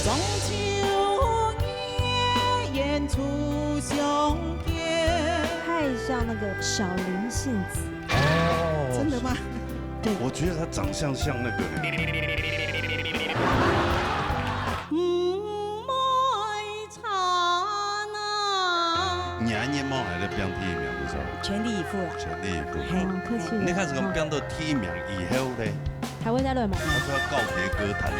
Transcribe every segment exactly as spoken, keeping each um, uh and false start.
中秋月，远处相见。太像那个小林幸子。哦，真的吗？对。我觉得他长相像那个。嗯，莫唱啊。你阿日望还在变第一名，你知道吗？全力以赴了。全力以赴。嘿。哦，客气了。你看，是讲变到第一名以后呢？还会再来吗？他说要告别歌坛。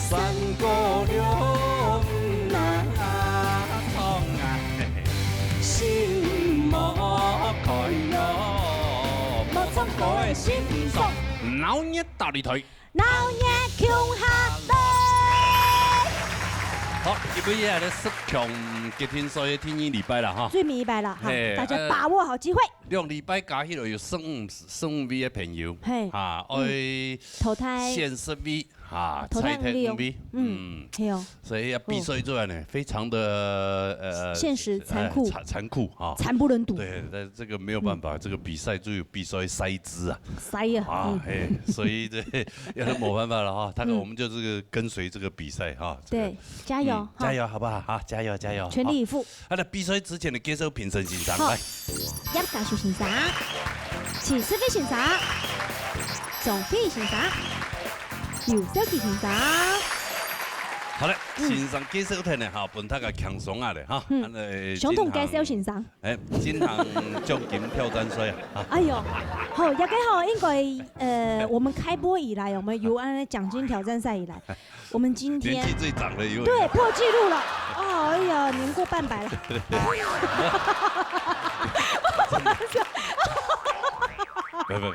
三姑娘啊，唱啊，嘿嘿。心莫开哟，莫唱歌的心中。闹热大擂台。闹热共下来。好，今晡日啊，咧十強决定赛个第二礼拜了哈。最尾一拜了哈，嘿，大家把握好机会。呃，两礼拜加起来有十五，十五位个朋友，嘿，啊，嗯，爱淘汰，选十位，啊，淘汰五位。淘汰五位，嗯，嗯。嘿哦。所以要比赛出来呢，非常的，呃，现实、残酷。哎，残，残酷啊。惨不忍睹。对，但这个没有办法，嗯。这个比赛就有比赛赛制啊。赛啊，啊，嗯。嘿，所以这也是没办法了哈。大概嗯。我们就这个跟随这个比赛哈，这个，对，加油，嗯，哈。加油，好不好？好，加油，加油。全力以赴。好。啊，在比赛之前呢，介绍评审先生，好。来。叶教授先生，徐世飞先生，张飞先生，刘小琪先生。好嘞，嗯。先生介绍脱呢，哈，分大家轻松啊嘞，哈。嗯。啊，呃，相同介绍先生。 哎，进行奖金挑战赛啊，啊。哎呦，好，这个吼，应该，呃，我们开播以来，我们有安排奖金挑战赛以来，我们今天年纪最长的一位。对，破纪录了。哦，哎呀，年过半百了。不，不，不，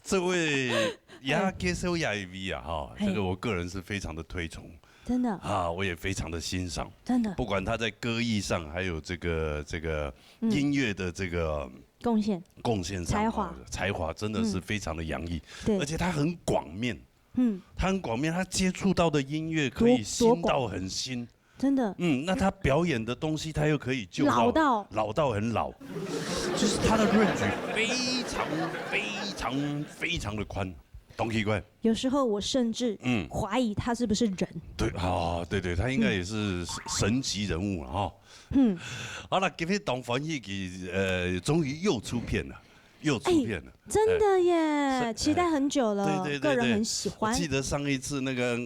这位，呀，嗯。介绍呀一位啊，哈，嘿。这个我个人是非常的推崇。 真的。啊，我也非常的欣赏。真的。不管他在歌艺上，还有这个，这个嗯。音乐的这个贡献。贡献上，才华。啊，才华真的是非常的洋溢。嗯。对。而且他很广面。嗯。他很广面，他接触到的音乐可以多，多广。新到很新。真的。嗯，那他表演的东西，他又可以旧到，老到。老到很老。就是他的 range 非常，非常，非常的宽。 当奇怪。有时候我甚至嗯。怀疑他是不是人。对，哦，对，对，他应该也是神，嗯。神级人物了哈。嗯。好了，今天当欢喜佢，呃，终于又出片了，又出片了。哎，真的耶，哎，期待很久了，对，对，对，个人很喜欢。对。我记得上一次那个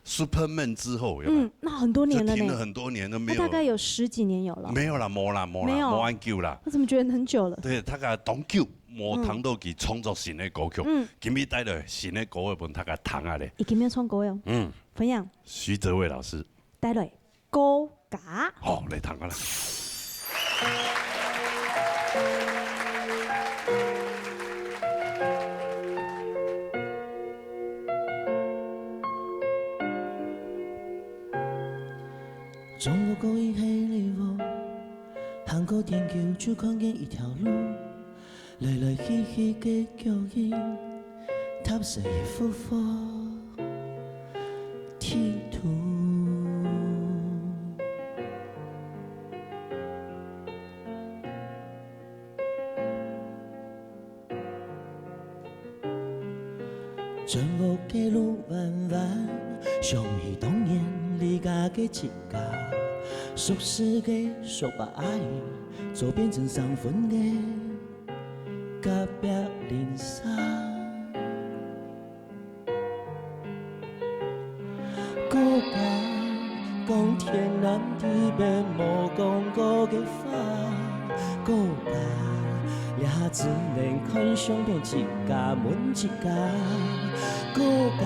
Superman 之后，有没有？嗯，那很多年了呢。就停了很多年都没有。那大概有十几年有了。没有啦，没啦，没啦，没有。没恁久啦。我怎么觉得很久了？对，大概当久，没听到佢创作新的歌曲。嗯。今日带来新的歌曲分大家听下咧。已经没有唱歌了。嗯。分享。徐哲伟老师。带来歌家。好，来听下啦。 中午過一下日落，行過田坵就看見一條路，來來去去个腳印，踏實一幅幅地圖。 轉屋个路彎彎，想起當年離家个自家，熟事个叔伯阿姨，做變成生份个隔壁鄰舍。 國家講天南地北無講過个話，國家這下只能看相片自家問自家，國家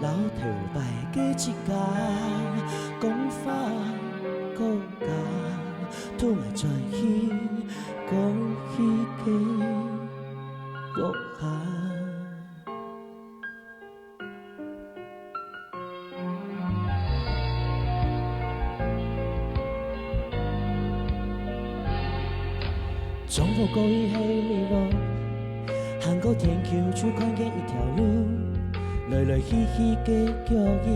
老頭擺个自家講話，國家同𠊎轉去過去个屋下。 中午過一下日落，行過田坵就看見一條路，來來來去去个腳印，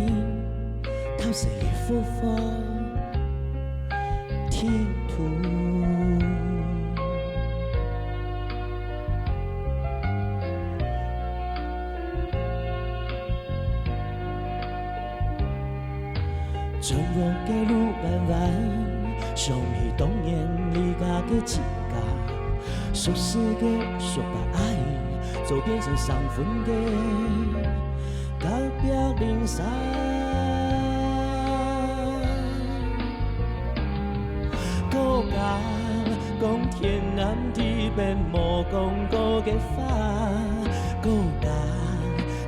踏實个復活，天土。 轉屋个路彎彎，想起當年離家个自家，熟識个叔伯阿姨，做變成生份个隔壁鄰舍。故家講天南地北無講過个話，故家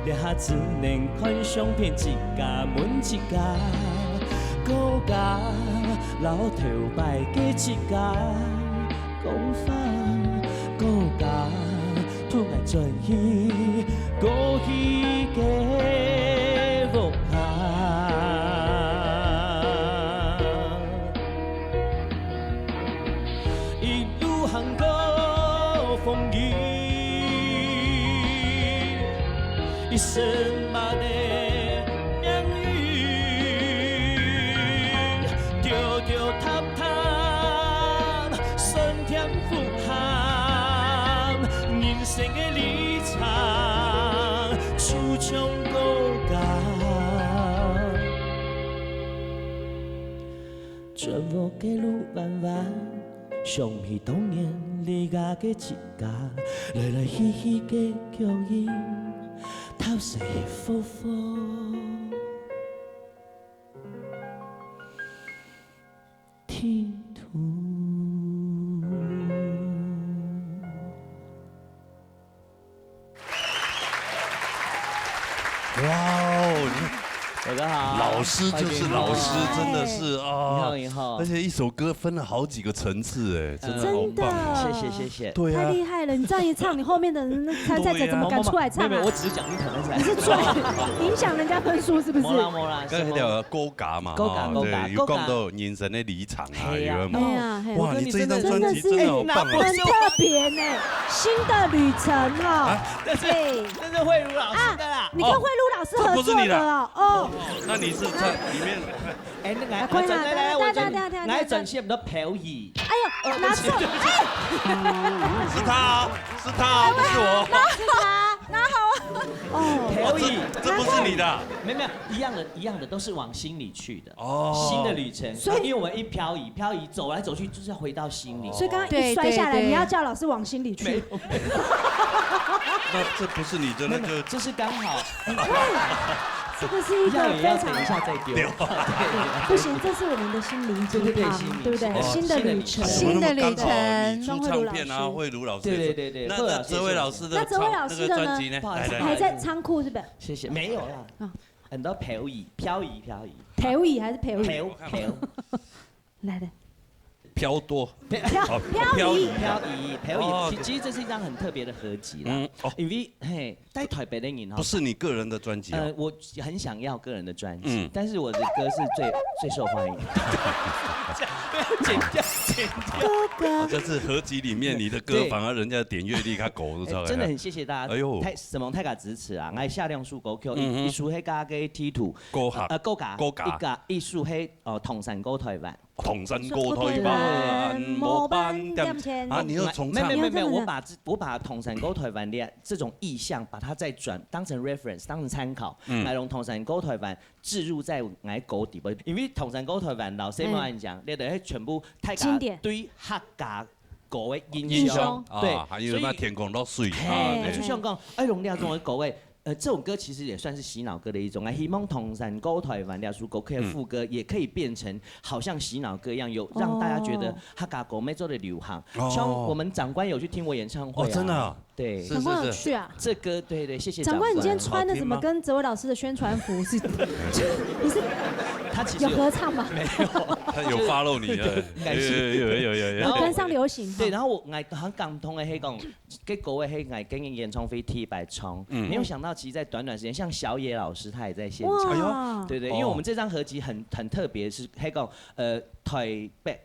這下只能看相片，自家問自家，故家摎頭擺个自家講話，故家渡𠊎轉去過去个屋下。 一路行過風雨，一身馬的命運，跌跌踏踏，酸甜苦鹹，人生的旅程，就像故家。 轉屋个路彎彎，想起當年離家个自家，來來去去个腳印，踏實个復活。天土。 哇哦，你大家好，老师就是老师，欢迎真的是啊你好，你好而且一首歌分了好几个层次，哎，真的好真的棒啊！谢谢谢谢。对啊，太厉害了！你这样一唱，你后面的人那参赛者怎么敢出来唱啊没有没有，？我只是讲你可能才你是出来影响人家分数是不是？没啦没啦，刚才聊到高嘎嘛，高嘎哈高嘎高嘎对，有讲到人生的里程啊，嘿呀有没有？哎呀，嘿哇，你这一张专辑真的好棒啊！很特别呢，新的旅程哈。但是对，那是慧茹老师的啦。你跟慧茹老师合作的哦，哦，那你是在里面哎，那个快点来来来，我等一下等一下等一下来转些很多表演。哎呦，拿错，哎，是他，是他，不是我。拿好啊，拿好啊。哦，表演，这不是你的没有没有一样的一样的，都是往心里去的。哦。新的旅程，所以因为我们一漂移，漂移走来走去就是要回到心里。所以刚刚一摔下来，对对对你要叫老师往心里去。那这不是你的，那就这是刚好。这个是一个要也要非常等一下再丢。丢不行，这是我们的心灵鸡汤，对对对心灵对不对？鸡汤新的旅程，新的旅程怎么那么刚好啊你出张慧茹老师唱片啊，慧茹老师也出，对对对对那慧茹老师那哲伟老师的那哲伟唱老师的呢那个专辑呢？不好意思来来来，还在仓库是不是？谢谢，没有啦啊，很多漂移，漂移漂移，培育还是培育？漂漂。来的，飘多，漂哦漂移，漂移漂移，哦其其实这是一张很特别的合集啦。嗯哦，因为嘿，在台北的人哈，不是你个人的专辑哦呃，。我很想要个人的专辑，嗯但是我的歌是最最受欢迎的。剪掉，剪掉。哦，这是合集里面你的歌，对反而人家点阅率较高，你知道吗？哎真的很谢谢大家，哎呦太什么太感支持啊！来下两首歌曲，嗯哼一一首黑咖个 T two，高哈呃，高咖，高咖一个一首黑哦，唐山歌台湾。唐山歌台湾，模板店啊，你又重唱没有没有没有，你要这么我把这我把唐山歌台湾的这种意象，把它再转当成 reference，当成参考，嗯来用唐山歌台湾置入在我个歌里边，因为唐山歌台湾老师们讲，你等全部大家经典对客家歌的印印象象，对啊，还有那所以天空落水啊，嘿，对就像讲，哎，龙调中的口味。呃，这种歌其实也算是洗脑歌的一种啊。希望唐山歌台湾这首歌曲的副歌也可以变成好像洗脑歌一样，有让大家觉得哦客家歌没做的流行。哦像我们长官有去听我演唱会哦，啊，真的啊，对，是长官有是是，去啊？这对对对，谢谢长官，你今天官。穿的怎么跟哲伟老师的宣传服是？你是他其实有合唱吗？没有？他有 follow 你的，感谢有有有有有有，然后有跟上流行哈。对，然后我我很感动的，黑讲，结果我黑我跟演唱会第一排唱，嗯没有想到其实在短短时间，像小野老师他也在现场。哇，对对，哦因为我们这张合集很很特别，是黑讲呃台北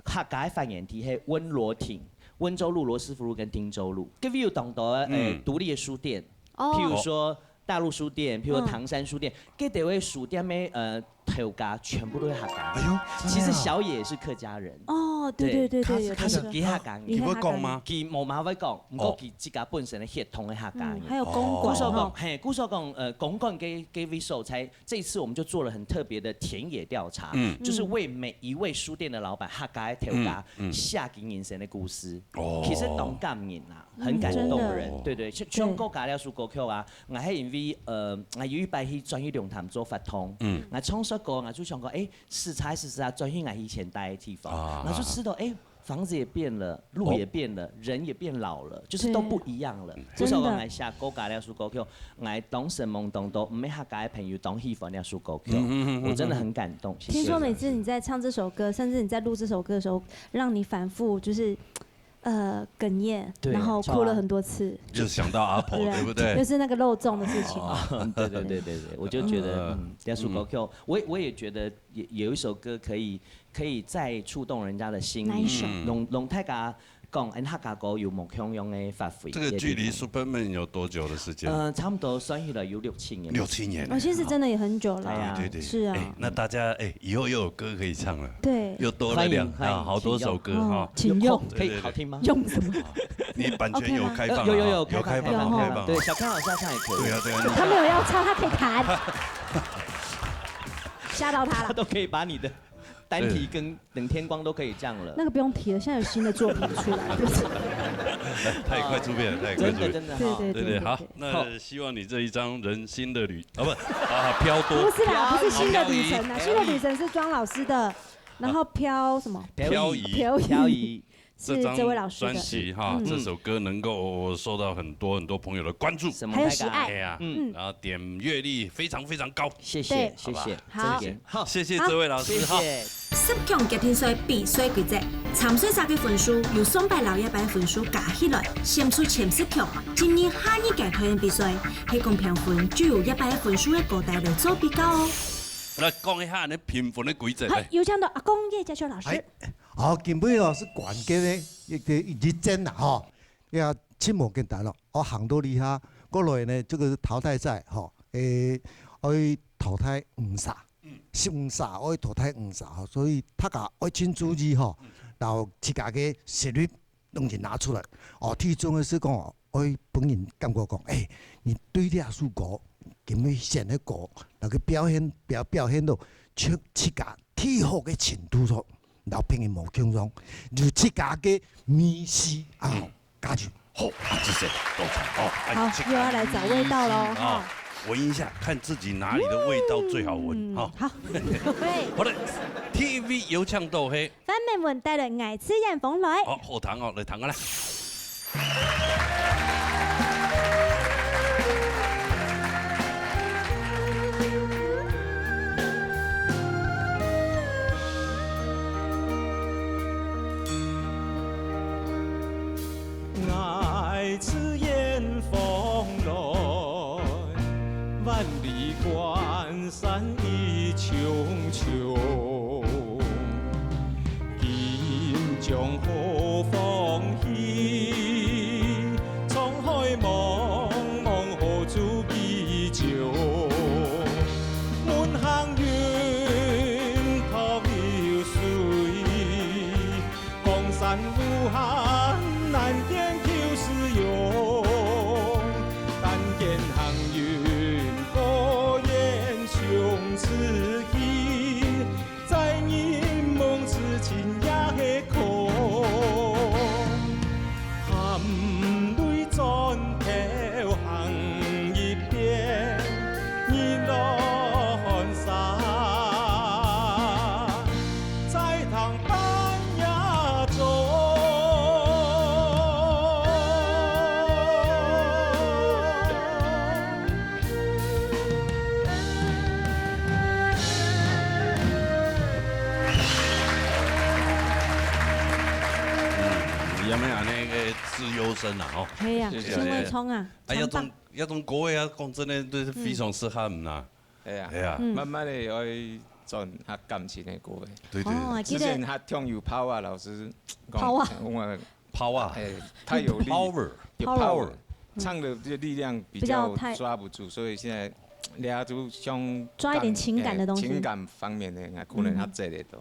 客家的发源地，黑温罗亭、温州路、罗斯福路跟汀州路，隔壁有当多呃嗯独立的书店，哦譬如说大陸書店，譬如說唐山書店，該兜个書店个呃頭家全部都係客家人。哎喲，其實小野也是客家人。哦，對對對對，有聽說。佢係客家人，佢會講嗎？佢無麼會講，毋過佢自家本身个血統个客家人。還有公館，故所講，嘿，故所講，呃，公館該該位所在，這一次我們就做了很特別的田野調查，嗯，就是為每一位書店的老闆，客家个頭家，寫佢人生个故事。哦，其實當感人啊。 很感動人，對對，像像哥哥這首歌曲啊，𠊎係因為呃，𠊎有一擺去轉去龍潭做活動，嗯，𠊎唱首歌，𠊎就想講，哎，駛車駛駛啊，轉去𠊎以前待个地方，啊，然後就試著，哎，房子也變了，路也變了，人也變老了，就是都不一樣了。不曉得𠊎寫哥哥這首歌曲，𠊎當時懵懂懂，毋係客家个朋友當喜歡這首歌曲，我真的很感動，謝謝。聽說每次你在唱這首歌，甚至你在錄這首歌的時候，讓你反覆就是 呃，哽咽，對，然後哭了很多次。就想到阿婆，對不對？就是那個肉粽的事情。哦，對對對對對，我就覺得，嗯，這首歌曲，我我也覺得有有一首歌可以可以再觸動人家的心靈，哪一首？攏攏大家講，恩客家歌有無共樣个發揮。這個距離 Superman 有多久的時間？呃，差不多算起來有六七年。六七年。哦，其實真的也很久了。哎呀，對對對，是啊。哎，那大家哎，以後又有歌可以唱了。對，又多了兩啊，好多首歌哈。 請用。可以好聽嗎？用什麼？你版權有開放啊？有有有，有開放，有開放。对，小康老师要唱也可以。对啊对啊，他没有要唱，他可以弹。吓到他了。他都可以把你的单体跟等天光都可以这样了。那个不用提了，现在有新的作品出来，就是。他也快出片了，他也快出片。真的真的哈。对对对对对，好，那希望你这一张人生的旅，啊不，啊漂泊。不是啦，不是新的旅程啦，新的旅程是庄老师的。 然后漂什么？漂移，漂移，漂移。是这位老师的。这张专辑哈，这首歌能够受到很多很多朋友的关注，什么还有喜爱。哎呀，嗯，然后点阅率非常非常高，谢谢谢谢，好，谢谢这位老师哈。十强决定赛比赛规则，参赛者个分数由上排摎一排个分数加起来，选出前十强，进入下二个表演比赛，系讲评分就由一排个分数个高低来做比较哦。来讲一下你评分个规则。好，有请到阿公叶家修老师。 好，今晡日哦，是關鍵个一个一戰啦吼，也真無簡單咯。哦，行到這下，過來呢，這個淘汰賽吼，誒，愛淘汰五儕，十五儕愛淘汰五儕吼，所以大家愛盡注意吼，然後自家个實力 攏係拿出來。哦，最重要係講哦，愛分人感覺講，誒，你對這首歌，今日選个歌，那個表現表表現到出自家最好个程度咯，然後別人無共樣，有自家个味緒啊，加入。好，啊，這些多謝哦。好，又要來找味道嘍哈。聞一下，看自己哪裡的味道最好聞哈。好，好的，第一位有請到係 范美文帶來《愛自然風來》。好，好聽哦，來聽下啦。嗯，有沒有那個資優生啊？吼，係啊，謝謝。先會衝啊，哎，要唱吧。 這種歌啊，講真个，都係非常適合你啦。係啊，係啊。慢慢个愛轉下感情个歌个。對對對。哦，記得。之前還聽有Power老師講，Power。講啊，Power。哎，太有力。Power。有Power。Power。唱的这力量比较抓不住，所以现在大家就想抓一点情感的东西。情感方面的，可能他这里都。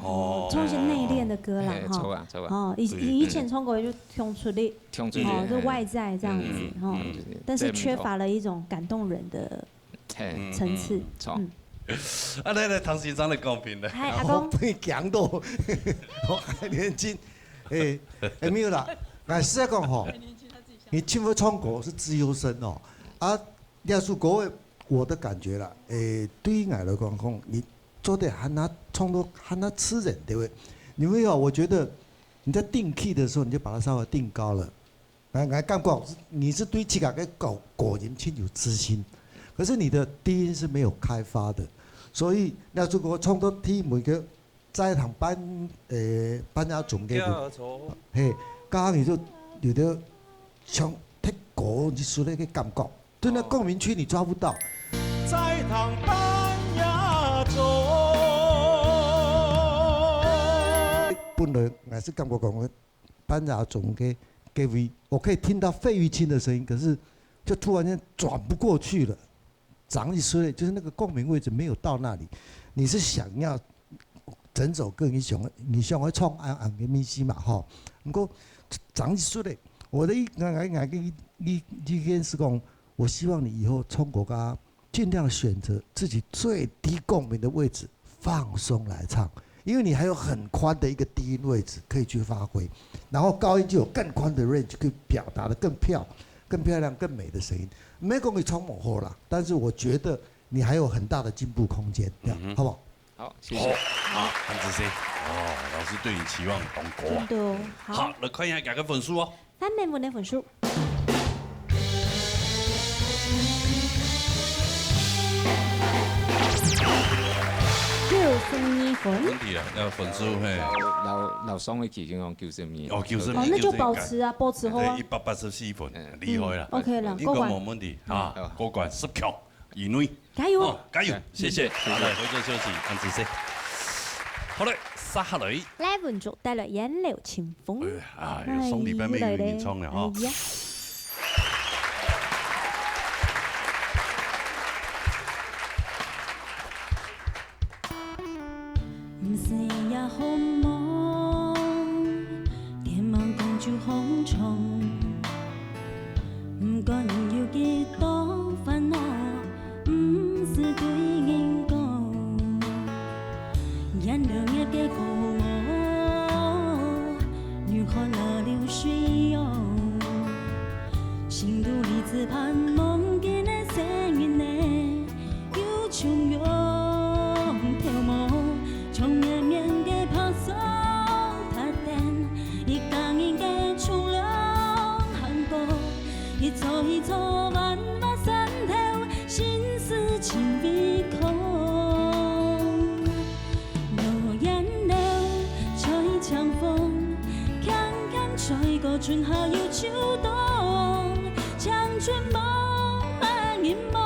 哦，唱一些内敛的歌啦，哈。哎，错啊，错啊。哦，以以前唱歌就唱出力，唱出力，哦，就外在这样子，哈。但是缺乏了一种感动人的层次。嗯，错。嗯。啊，来来，唐先生的讲评呢？嗨，阿公。我被讲到，我还年轻，哎，哎，没有啦，老实讲吼，你听我唱歌是资优生哦，啊， 这首歌个，我的感觉啦，诶，对于我来讲，讲，你做得喊他唱到喊他自然，对不对？因为哦，我觉得你在定key的时候，你就把它稍微定高了。来，来，感觉你是对自家个高高音很有自信，可是你的低音是没有开发的，所以那如果唱到低每个 在唱半，呃，半夜中个，嘿，刚刚你就有点像太高一出那个感觉，对那共鸣区你抓不到。在唱半夜中。本来还是感觉讲半夜中个，个位，我可以听到费玉清的声音，可是就突然间转不过去了。 张一岁，就是那个共鸣位置没有到那里，你是想要整首歌，你想，你想要唱安安个咪西嘛，吼。不过张一岁嘞，我的一，我，我，我，意见是讲，我希望你以后唱歌啊，尽量选择自己最低共鸣的位置，放松来唱，因为你还有很宽的一个低音位置可以去发挥，然后高音就有更宽的 range 可以表达的更漂、更漂亮、更美的声音。没讲你唱不好啦，但是我觉得 你还有很大的进步空间，这样，嗯哼。好不好？好，谢谢。好，啊，很仔细。哦，老师对你期望当高啊。真的哦，好。好，来看一下大家分数哦。范美文的分数。九十二分。问题了，要分数，嘿。老，老，老宋的其实讲九十二。哦，九十二，哦，那就保持啊，保持好啊。对，一百八十四分，嗯。厉害了。嗯，OK了，应该过关。没问题啊，好。过关，十强。 以内。加油！哦，加油！谢谢。好，来，回座休息，恁仔细。好嘞，接下來。來，文竹帶來《煙柳清風》。哎，哎，上禮拜沒有原唱了哈。哎，來咧。哎呀。 毋使也好忙，天光光就好唱。毋管有幾多煩惱，毋使對人講。沿著月个光芒，流汗啊流水哦。心肚裡只盼望今个生日呢， 有重陽頭毛，長綿綿个白髮打等，一家人个重量還高，一座一座萬華山頭，心事盡微空。落煙柳，吹清風，輕輕吹過，春夏又秋冬，青春無，無人無。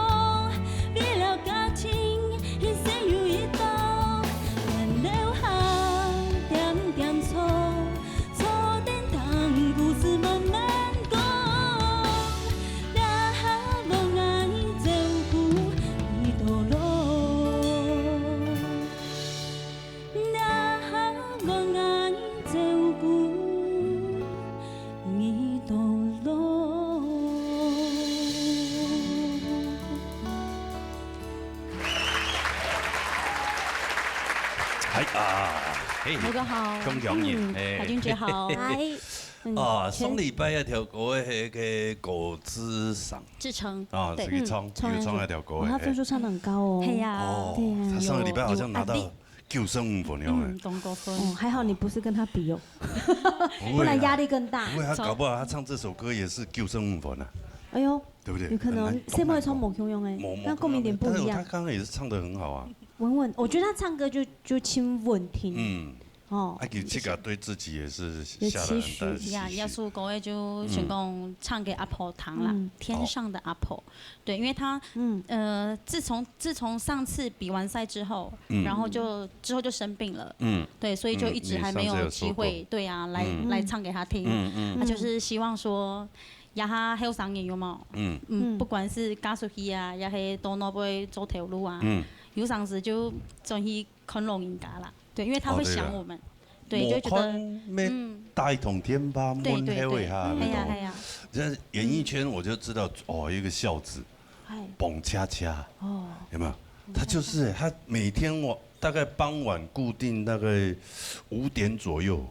為了家庭，犧牲有一道，沿路行點點錯，坐等聽故事慢慢講。若無𠊎照顧你到老，若無𠊎照顧 你到老。哎啊，嘿，大家好。恭喜恭喜，嗯，哎。海君姐好。嗨。嗯，啊，全上禮拜那條歌的那個果汁賞。志成。啊，對。自己唱，嗯，唱一首。有唱那條歌的，哇，他分數唱得很高哦。嘿呀。哦，對呀。他上個禮拜好像拿到 九十五分了，嗯，當高分。哦，還好你不是跟他比哦，不會啊。不然壓力更大。不會，他搞不好他唱這首歌也是九十五分啊。哎喲，對不對？有可能，很難，誰不會唱無共樣欸？無，無，那共鳴點不一樣。但是他剛剛也是唱得很好啊。穩穩，我覺得他唱歌就，就盡穩定。嗯。哦。啊，佢自家對自己也是下了很大的期許。有期許。呀，耶穌講的就像講唱給阿婆聽啦，嗯。天上的阿婆。哦。 對，因為他，嗯。呃，自從，自從上次比完賽之後，嗯。然後就，之後就生病了。嗯。對，所以就一直還沒有機會，嗯，你上次有說過。對啊，來，嗯。來唱給他聽。嗯，嗯。他就是希望說，這下後生人有無？嗯。嗯，嗯。不管是嫁出去啊，也係到外背做頭路啊，嗯。有常時就轉去看老人家啦。對，因為他會想我們。哦，對啊。對，就覺得，無看咩，嗯。大同電波，對，對，問候一下，對。那種。係啊，係啊。這演藝圈我就知道，哦，一個孝子，哎。蹦恰恰，哦。有沒有？他就是，他每天我大概傍晚固定大概五點左右，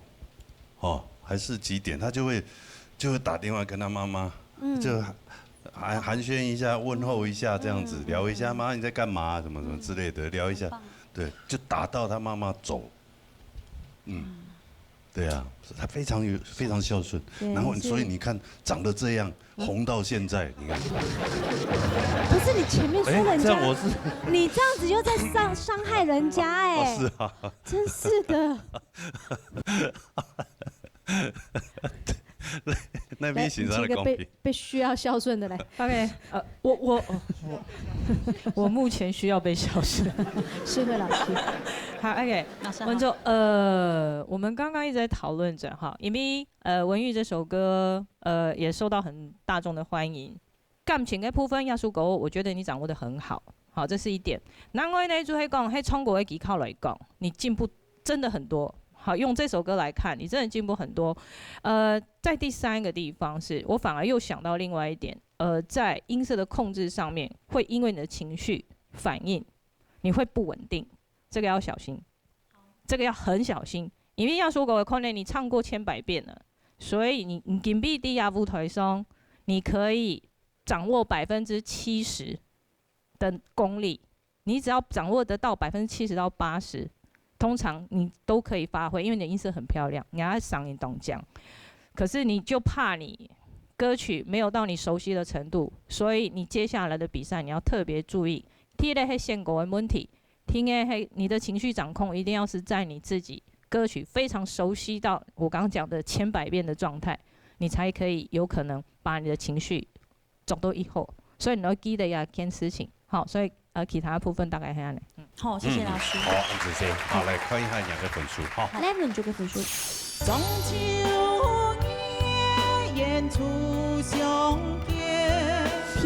哦，還是幾點，他就會，就會打電話跟他媽媽，嗯。就寒，寒暄一下，問候一下，這樣子，嗯，聊一下，嗯。「媽，你在幹嘛？」什麼什麼之類的，聊一下。很棒。對，就打到他媽媽走。嗯，對啊，他非常有，非常孝順。對，然後，是。所以你看，長得這樣，紅到現在，你看。不是你前面說人家，哎，這樣我是，你這樣子又在傷，傷害人家哎。哦，是啊。真是的。那邊先生來講，來，請个被，被需要孝順的來。OK，呃，我，我，哦，我，我目前需要被孝順。是慧老師。好，OK，馬上好。文總，呃，我們剛剛一直在討論著哈，因為，呃，文玉這首歌，呃，也受到很大眾的歡迎。感情的部分，這首歌，我覺得你掌握得很好。好，這是一點。另外呢，就係講，係唱歌的技巧來講，你進步真的很多。好，用這首歌來看，你真的進步很多。呃，在第三個地方是，我反而又想到另外一點，呃，在音色的控制上面，會因為你的情緒反應，你會不穩定，這個要小心，這個要很小心，因為這首歌可能你唱過千百遍了，所以你，你今晡日在舞台上，你可以掌握百分之七十的功力，你只要掌握得到百分之七十到八十，通常你都可以發揮，因為你的音色很漂亮，你要上音當講。可是你就怕你歌曲沒有到你熟悉的程度，所以你接下來的比賽你要特別注意。第一个係選歌的問題，第二个係你的情緒掌控一定要是在你自己歌曲非常熟悉到我剛剛講的千百遍的狀態，你才可以有可能把你的情緒做到一好。所以你要記得一件事情，好，所以，呃，其他部分大概係恁樣。嗯。好，謝謝老師。嗯，好，恁仔細。好，來看一下你个分數，哈。Lemon這个分數。中秋夜宴初相见。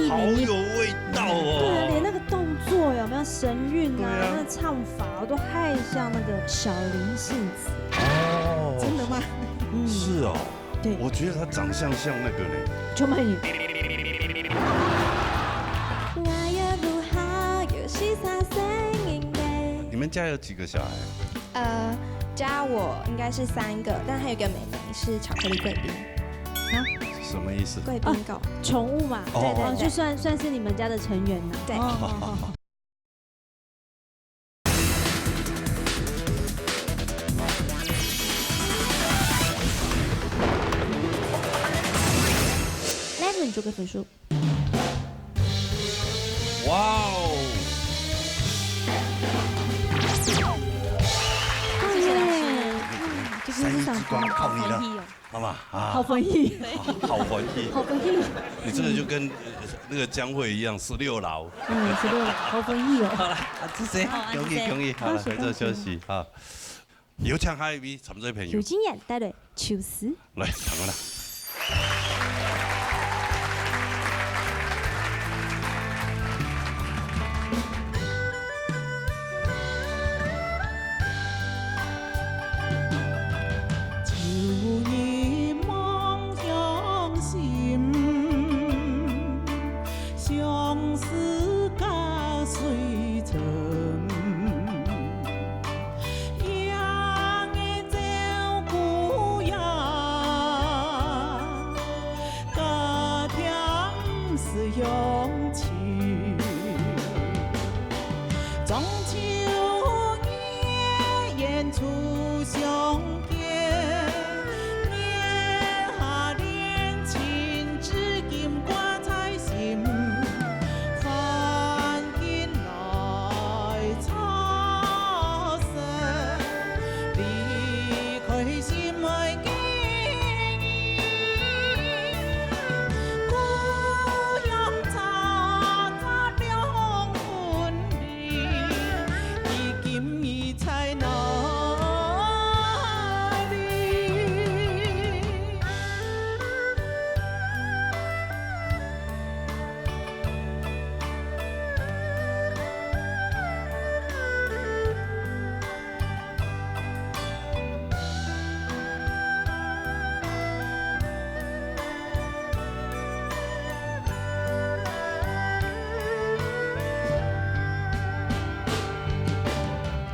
好有味道哦。對啊，連那個動作有沒有神韻啊，對啊。那個唱法，我都很像那個小林幸子。哦。真的嗎？嗯。是哦。 對。我覺得他長相像那個呢。張曼玉。你們家有幾個小孩？呃，加我應該是三個，但還有一個妹妹是巧克力貴賓。啊？什麼意思？貴賓狗。哦，寵物嘛。哦，對，對，哦，對。就算，算是你們家的成員了。對。哦，哦，哦。 Lemon這个分數。哇哦！謝謝老師。嗯，就是三一之光靠你了。好歡喜哦。好嗎？啊。好歡喜。好歡喜。好歡喜。你這個就跟，呃，那個江蕙一樣，十六樓。嗯，十六樓，好歡喜哦。好了，啊，謝謝，好，恭喜，謝謝。恭喜，好了，恭喜，恭喜。回座休息，好。 有請下一位參賽朋友。有經驗，帶隊，秋實。來，等我啦。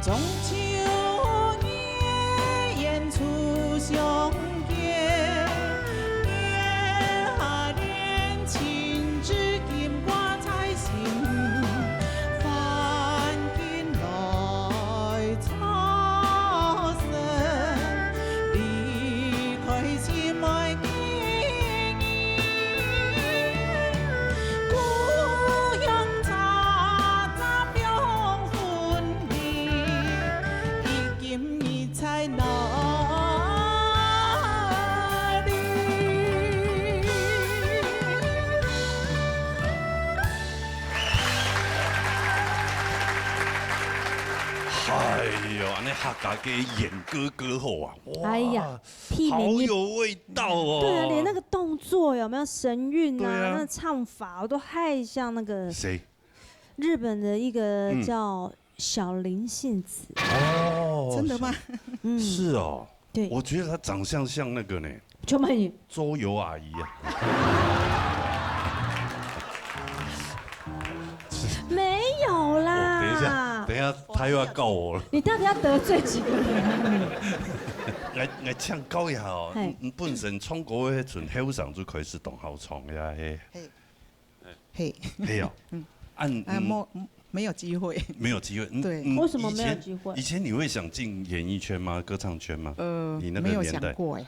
中秋月，远处相见，月下恋情至今挂在心。翻君来，初生，离开心爱的人。 故乡茶茶香分明，你今日在哪里？哎哟，恁呢客家个演歌歌后啊，哇，哎呀，媲美日，好有味道哦。对啊，连那个动作有没有神韵啊，对啊。那个唱法，我都太像那个谁？日本的一个叫小林幸子。嗯。哦，真的吗？嗯，是哦，对。我觉得她长相像那个呢，邱曼妮。周游阿姨啊。没有啦。哦，等一下，等一下，她又要告我了。你到底要得罪几个人啊你？来，来请教一下哦，嘿。你，你本身唱歌个时阵，后生就开始当好唱呀，嘿。嘿。嘿。嘿哦。嗯。啊，你，啊，嗯。没，没有机会。没有机会，嗯，对。嗯，为什么没有机会？以前，以前你会想进演艺圈吗？歌唱圈吗？呃，你那个年代？没有想过哎。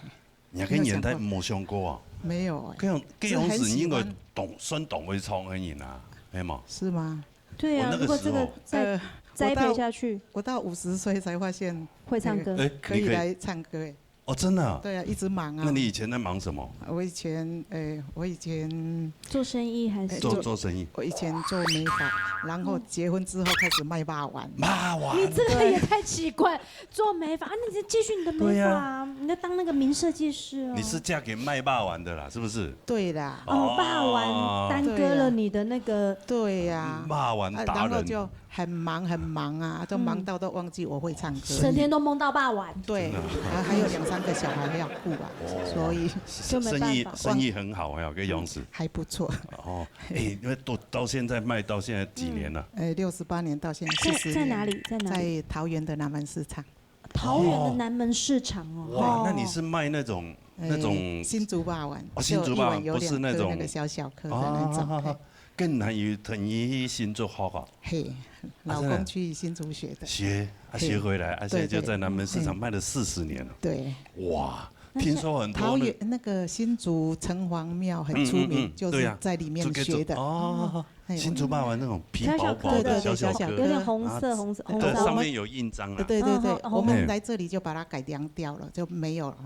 你个年代没有想过。没想过啊？没有哎，这样，这样子应该是很喜欢。当，算当会唱的人啊，是吗？是吗？对啊，我那个时候，如果这个再，呃，栽培下去。我到，我到五十岁才发现，会唱歌。哎，可以来唱歌哎。你可以。哦，真的啊？对啊，一直忙啊。那你以前在忙什么？我以前，哎，我以前，做生意还是？哎，做，做生意。我以前做美发，然后结婚之后开始卖肉丸。肉丸。你这个也太奇怪， 做美发啊，那你就继续你的美发啊，对呀。你就当那个名设计师哦。你是嫁给卖霸王的啦，是不是？对啦。哦，霸王耽搁了你的那个，对呀。霸王达人。啊，然后就很忙很忙啊，就忙到都忘记我会唱歌。嗯。整天都梦到霸王。对，真的。然后还有两三个小孩要顾啊，哦。所以生意，就没办法。生意很好哎，我跟你讲是。还不错。哦，哎，因为都到现在卖到现在几年了？嗯，哎，六十八年到现在，在，四十年。在哪里？在哪里？在桃园的南门市场。 桃园的南门市场哦。哇，那你是卖那种，哎，那种，新竹霸王，哦，新竹霸王，就一碗有两颗那个小小颗的那种，不是那种，哦，嘿。跟男友，等于新竹好不好？嘿，啊，老公去新竹学的。真的？学，啊，嘿。学回来，啊，现在就在南门市场卖了四十年了。对，对。哇，那听说很多那，桃园那个新竹城隍庙很出名，嗯，嗯，嗯，就是在里面学的。对呀，就跟着，哦。 哎，新竹霸王那种皮薄薄的，小小颗的，对，对，对，小小颗，有点红色，啊，红色，红烧。对，上面有印章啊。对，对，对，嗯，好，我们来这里就把它改良掉了，就没有了。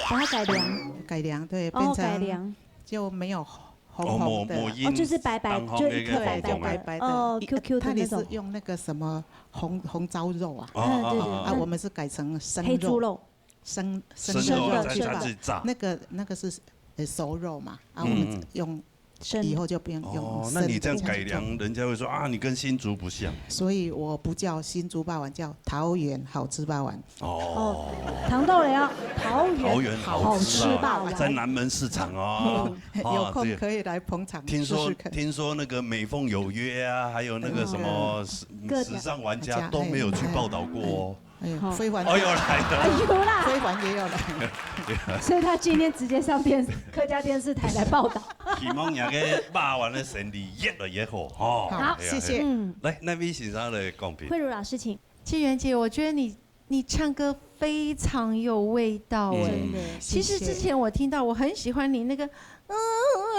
把它改良。改良，对，哦，变成改良。就没有红红的。哦，抹，抹印，哦，就是白白，单方面就一颗白白的。红红的。白白的。哦，一，Q Q的那种。他也是用那个什么红，红糟肉啊。哦，嗯，对，对，哦，哦，哦。啊，我们是改成生肉。黑猪肉。 生，生肉，生肉，生肉，再下去炸。那个，那个是，呃，熟肉嘛，啊，我们用，嗯，嗯。生。以后就不用用生的。哦，那你这样改良，人家会说，啊，你跟新竹不像。所以我不叫新竹霸王，叫桃园好吃霸王。哦。哦，糖豆了呀，桃园，桃园好吃霸王。好吃霸王。在南门市场哦。嗯。哦，有空可以来捧场试试看。对。听说，听说那个美凤有约啊，还有那个什么，嗯。时，各，时尚玩家都没有去报道过哦。哎，哎，哎。 哎呦，好。非凡，哎呦，来了。哎呦啦。非凡也有来。所以他今天直接上电，客家电视台来报道。希望你个霸王的生意越来越好，吼。好，哎呀，谢谢。哎呀。嗯。来，那位先生来讲评。慧茹老师，请。清源姐，我觉得你，你唱歌非常有味道哎。嗯。真的，其实之前我听到，谢谢。我很喜欢你那个，嗯，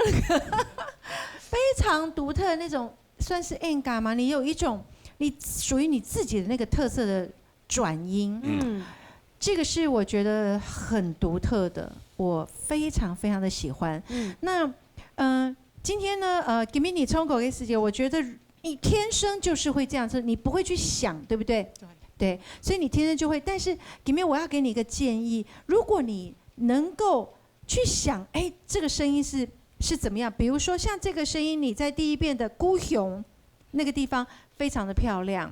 那个非常独特的那种，算是演歌吗？你有一种，你属于你自己的那个特色的 转音。嗯。嗯。这个是我觉得很独特的，我非常非常地喜欢。嗯。那，呃，今天呢，呃，今天你唱歌的时间，我觉得你天生就是会这样子，你不会去想，对不对？对。对，所以你天生就会。但是今天我要给你一个建议，如果你能够去想，哎，这个声音是，是怎么样？比如说像这个声音，你在第一遍的孤雄那个地方非常的漂亮。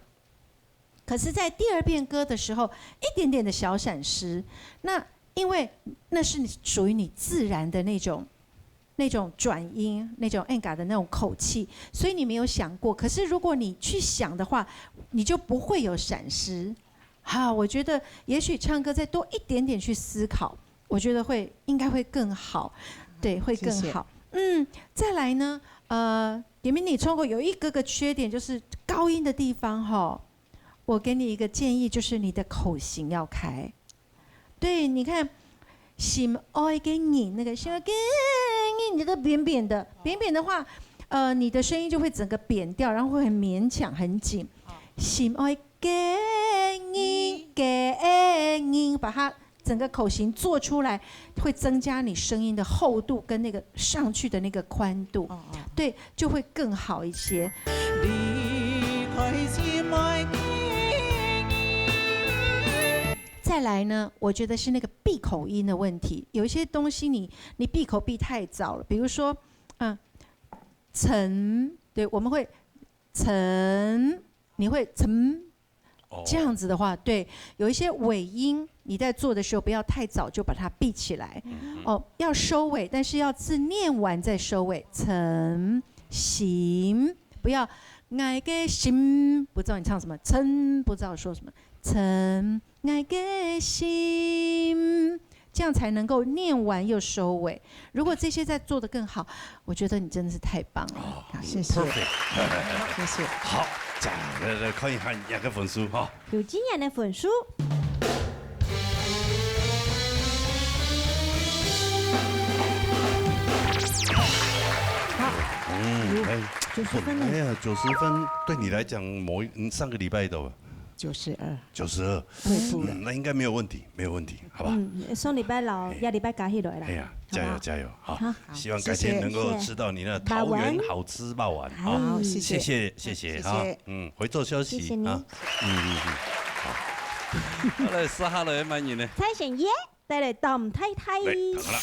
可是在第二遍歌的时候，一点点的小闪失，那因为那是你，属于你自然的那种，那种转音，那种演歌的那种口气，所以你没有想过。可是如果你去想的话，你就不会有闪失。哈，我觉得也许唱歌再多一点点去思考，我觉得会，应该会更好，对，会更好。谢谢。嗯，再来呢，呃，点名你唱歌有一个个缺点，就是高音的地方哈，我给你一个建议，就是你的口型要开。对，你看，心爱个人，那个心爱个人，你的扁扁的，扁扁的话，呃，你的声音就会整个扁掉，然后会很勉强、很紧。心爱个人，个人，把它整个口型做出来，会增加你声音的厚度跟那个上去的那个宽度，哦，哦。对，就会更好一些。再来呢，我觉得是那个闭口音的问题，有一些东西你，你闭口闭太早了，比如说，嗯，沉，对，我们会沉，你会沉，哦。这样子的话，对，有一些尾音，你在做的时候不要太早就把它闭起来。嗯哼。哦，要收尾，但是要字念完再收尾。沉，心，不要，爱个心，不知道你唱什么，沉，不知道说什么，沉，爱个心，这样才能够念完又收尾。如果这些再做得更好，我觉得你真的是太棒了。哦，谢谢。Perfect。谢谢。好，再来，来看一下你个分数哈。有今年的分数。好。嗯，哎，九十分呢。哎呀，九十分对你来讲，某一，嗯，上个礼拜的吧？九十二。九十二。退步了。嗯，那应该没有问题，没有问题，好吧？嗯，上礼拜老，哎。下礼拜加起来啦，哎呀，好不好？加油，加油，好。好。希望改天能够吃到你那桃园好吃肉丸，好，谢谢。谢谢，谢谢，谢谢。好，嗯，回做休息，谢谢你。啊。嗯，嗯，嗯，好。好嘞，接下来个么人呢？蔡显耶，带来当太太。来，等好了。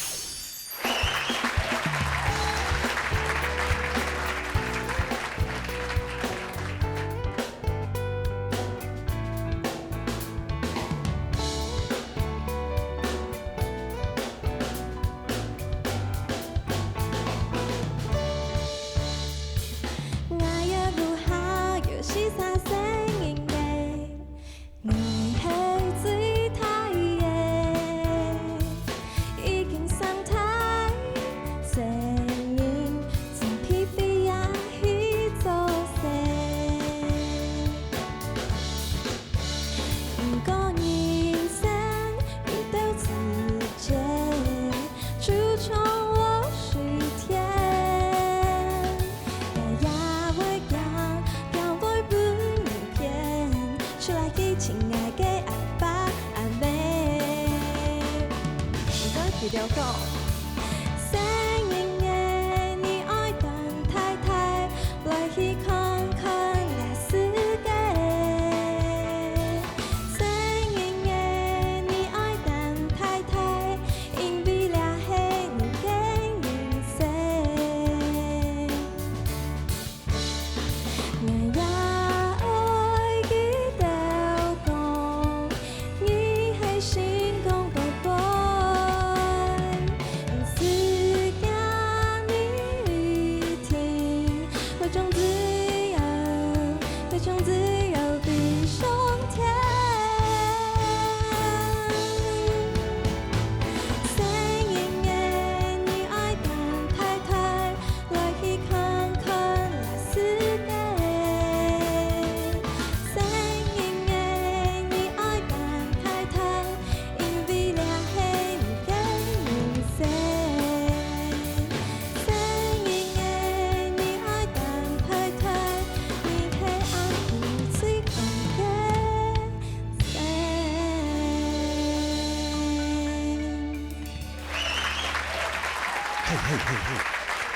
嘿，嘿，嘿，嘿。你好。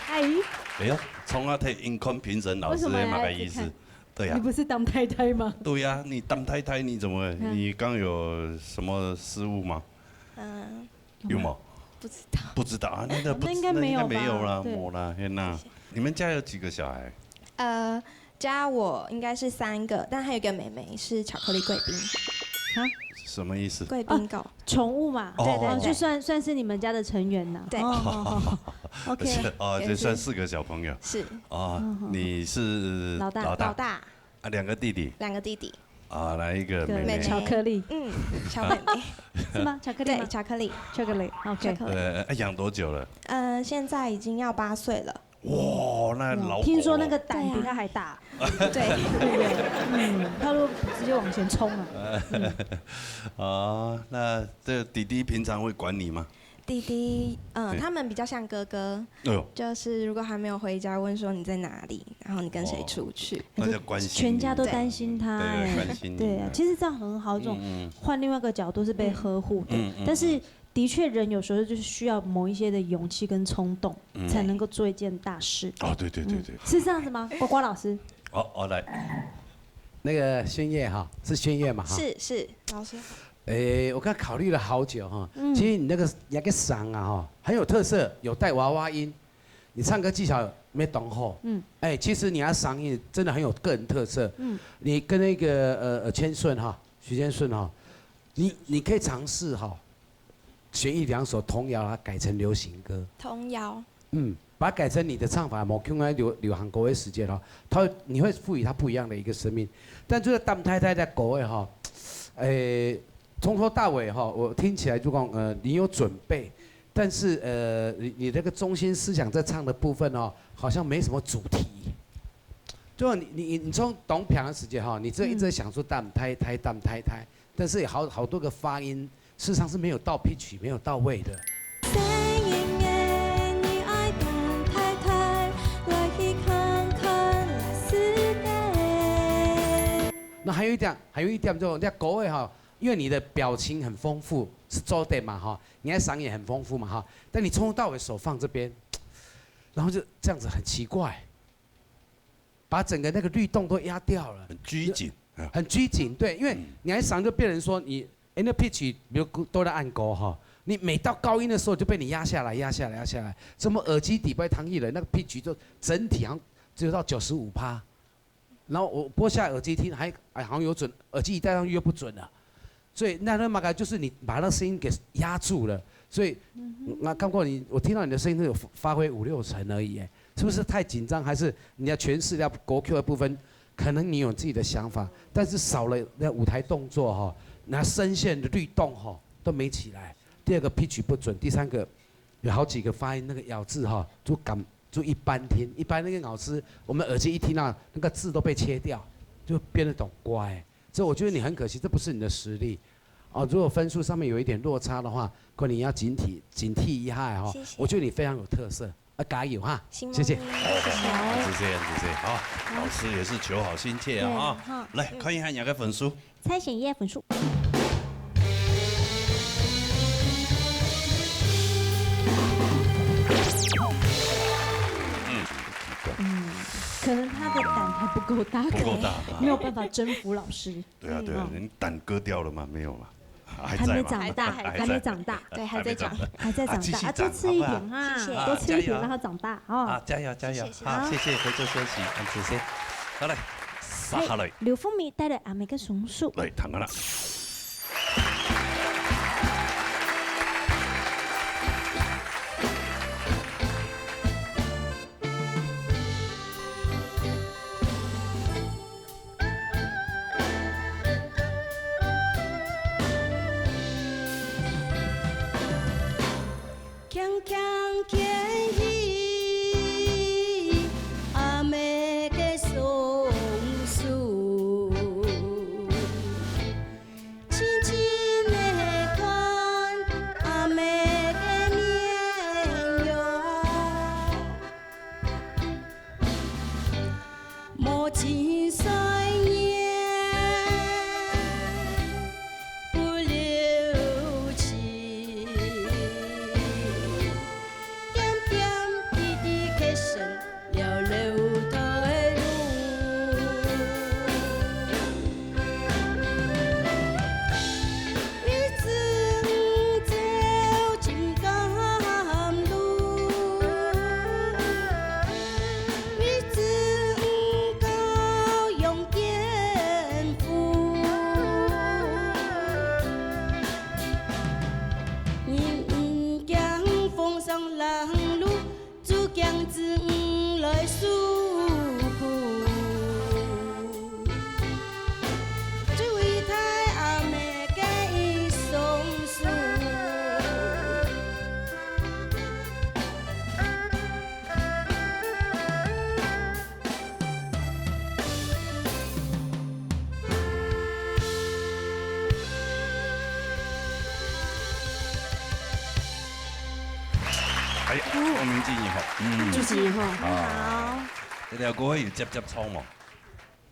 嗨。哎呦，从啊，睇，你看评审老师，为什么要一直看？那么个意思。对呀。你不是当太太吗？对呀，你当太太，你怎么，嗯。你刚有什么失误吗？嗯。有吗？不知道。不知道啊，那个不，那应该没有吧？那应该没有啦，对。没啦，天哪。谢谢。你们家有几个小孩？呃，家我应该是三个，但还有一个妹妹是巧克力贵宾。啊？什么意思？贵宾狗。哦，宠物嘛。哦，对，对，哦，对。就算，算是你们家的成员呐。对。哦，哦，哦，OK。是，哦，也是。这算四个小朋友。是。哦，嗯，嗯，嗯。你是老大。老大。老大。啊，两个弟弟。两个弟弟。啊，来一个妹妹。妹妹。巧克力。嗯，小妹妹。是吗？巧克力吗？对，巧克力。巧克力，OK。巧克力。呃，养多久了？呃，现在已经要八岁了。哇，那老狗哦。听说那个胆比他还大。对啊。对。对不对？嗯，他都直接往前冲了。嗯。啊，那这弟弟平常会管你吗？弟弟，嗯，对。他们比较像哥哥，哎呦。就是如果还没有回家，问说你在哪里，然后你跟谁出去。哦，那叫关心你。全家都担心他，对，哎。关心你，对啊，哎。其实这样很好，一种嗯，嗯。换另外一个角度是被呵护的，嗯，嗯，嗯。但是的确人有时候就是需要某一些的勇气跟冲动，嗯。才能够做一件大事。哦，对，对，对，嗯，对。是这样子吗？呱呱老师？哦，哦，来。那个宣烨哈，是宣烨嘛哈？是，是，老师好。诶，我刚考虑了好久哈，嗯。其实你那个，你那个嗓啊哈，很有特色，有带娃娃音，你唱歌技巧没懂吼。嗯。哎，其实你那嗓音真的很有个人特色。嗯。你跟那个，呃，呃，千顺哈，徐千顺哈，你，你可以尝试哈，选一两首童谣啊，改成流行歌。童谣。嗯，把它改成你的唱法，無用在流，流行歌的時間哦，它，你會賦予它不一樣的一个生命。但這个擔太太个歌的哈，誒，從頭到尾哈，我聽起來就講，呃，你有準備，但是，呃，你，你那个中心思想在唱的部分哦，好像没什么主题。就你，你，你從當平的時間哈，你這一直想說擔太太，擔太太，但是有好，好多个发音，事实上是没有到 pitch，没有到位的。細人仔，你愛擔太太，來去看看拉斯加。那還有一點，還有一點就，人家國外哈，因為你的表情很豐富，是做得嘛哈，你的嗓音也很豐富嘛哈，但你从头到尾手放这边，然后就这样子很奇怪，把整个那个律动都压掉了。很拘谨啊。很拘谨，对，因为嗯。你的嗓就变成说你，诶，那 pitch，比如都在按高哈，你每到高音的时候就被你压下来，压下来，压下来。怎么耳机底不会淌一人，那个 pitch 就整体好像只有到九十五趴。然后我剥下耳机听，还，哎，好像有准，耳机一戴上去又不准了。所以那，那么个就是你把那声音给压住了。所以，嗯哼。那刚刚你，我听到你的声音都有发，发挥五六成而已，哎，是不是太紧张？还是你要诠释掉国 Q 的部分，可能你有自己的想法，但是少了那舞台动作哈，那声线的律动哈都没起来。第二个 pitch 不准，第三个有好几个发音那个咬字哈，就感，就一般听，一般那个咬字，我们耳机一听到那个字都被切掉，就变得懂乖。这我觉得你很可惜，这不是你的实力。哦，如果分数上面有一点落差的话，可能要警惕，警惕一下哈。谢谢。我觉得你非常有特色，啊，加油哈。谢谢。谢谢。好，谢谢，谢谢，好，老师也是求好心切啊，对，哈。哈。来，看一下你个分数。蔡显烨分数。嗯。嗯，可能他的胆还不够大，不够大啊。没有办法征服老师。对啊，对啊，嗯。你胆割掉了吗？没有嘛，还在嘛。还没长大，还在。还没长大。对，还在长。还在长大。啊，继续长，啊，多吃一点哈，好不好？谢谢。多吃一点，啊，加油。让他长大哦。啊，加油，加油。谢谢，谢谢。好，谢谢，回座休息，感谢。好嘞，接下来。刘凤美带来阿妹个松鼠。来，听啊啦。光明正義吼，嗯，主持人吼，啊，好。這條歌有接接唱無？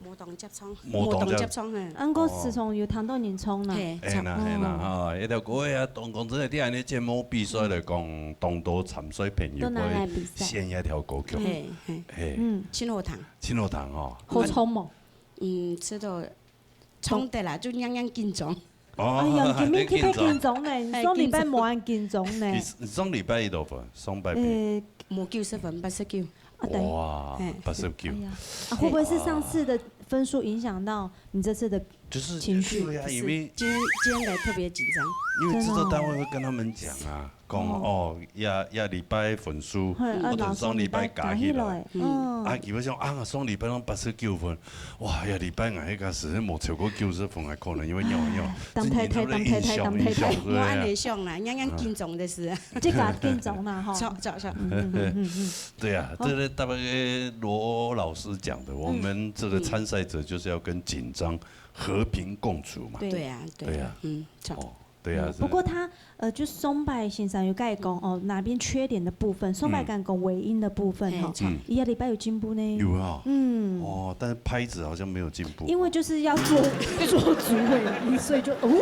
無當接唱，無當接，無當接唱，嘿。毋過時常有聽到人唱啦。嘿，哎，唱。那，嘿，那，哦。哈，這條歌呀，當講真个，在恁呢節目比賽來講，當多參賽朋友都拿來比賽。會選一條歌曲。嘿，嘿。嘿，嗯。真好聽。真好聽哦。好唱無？嗯，知道 唱得啦，就樣樣緊張。哦，哎呀，今日特別緊張呢，哎，你上禮拜無恁緊張呢。你，你上禮拜幾多分？上擺比。呃，無九十分，八十九。啊，對。哇，哎，八十九。哎呀，啊，會不會是上次的分數影響到你這次的就是，情緒？對啊，因為今天，今天來特別緊張。因為製作單位會跟他們講啊，真的哦。講，哦，這，這禮拜分數，嘿，啊，毋同上禮拜加起來。老師，你加起來，嗯。嗯。啊，佢會想，啊，上禮拜攏八十九分， 哇，這禮拜𠊎應該係無超過九十分還可能，因為尿尿。當太太，當太太，當太太。無恁呢想啦，樣樣緊張个事。這個緊張啦，吼。著，著，著。嗯，嗯，嗯，嗯，嗯。對啊，好。這個大概羅老師講的，我們這個參賽者就是要跟緊張和平共處嘛。對。對啊，對啊，對啊。嗯，著。哦。 對啊，嗯，是。不過他，呃，就上擺先生有跟你講，哦，哪邊缺點的部分，上擺敢講尾音的部分，吼，嗯。這禮拜有進步呢。有啊。嗯。哦，但是拍子好像沒有進步。因為就是要做，做足尾音，所以就，哦，很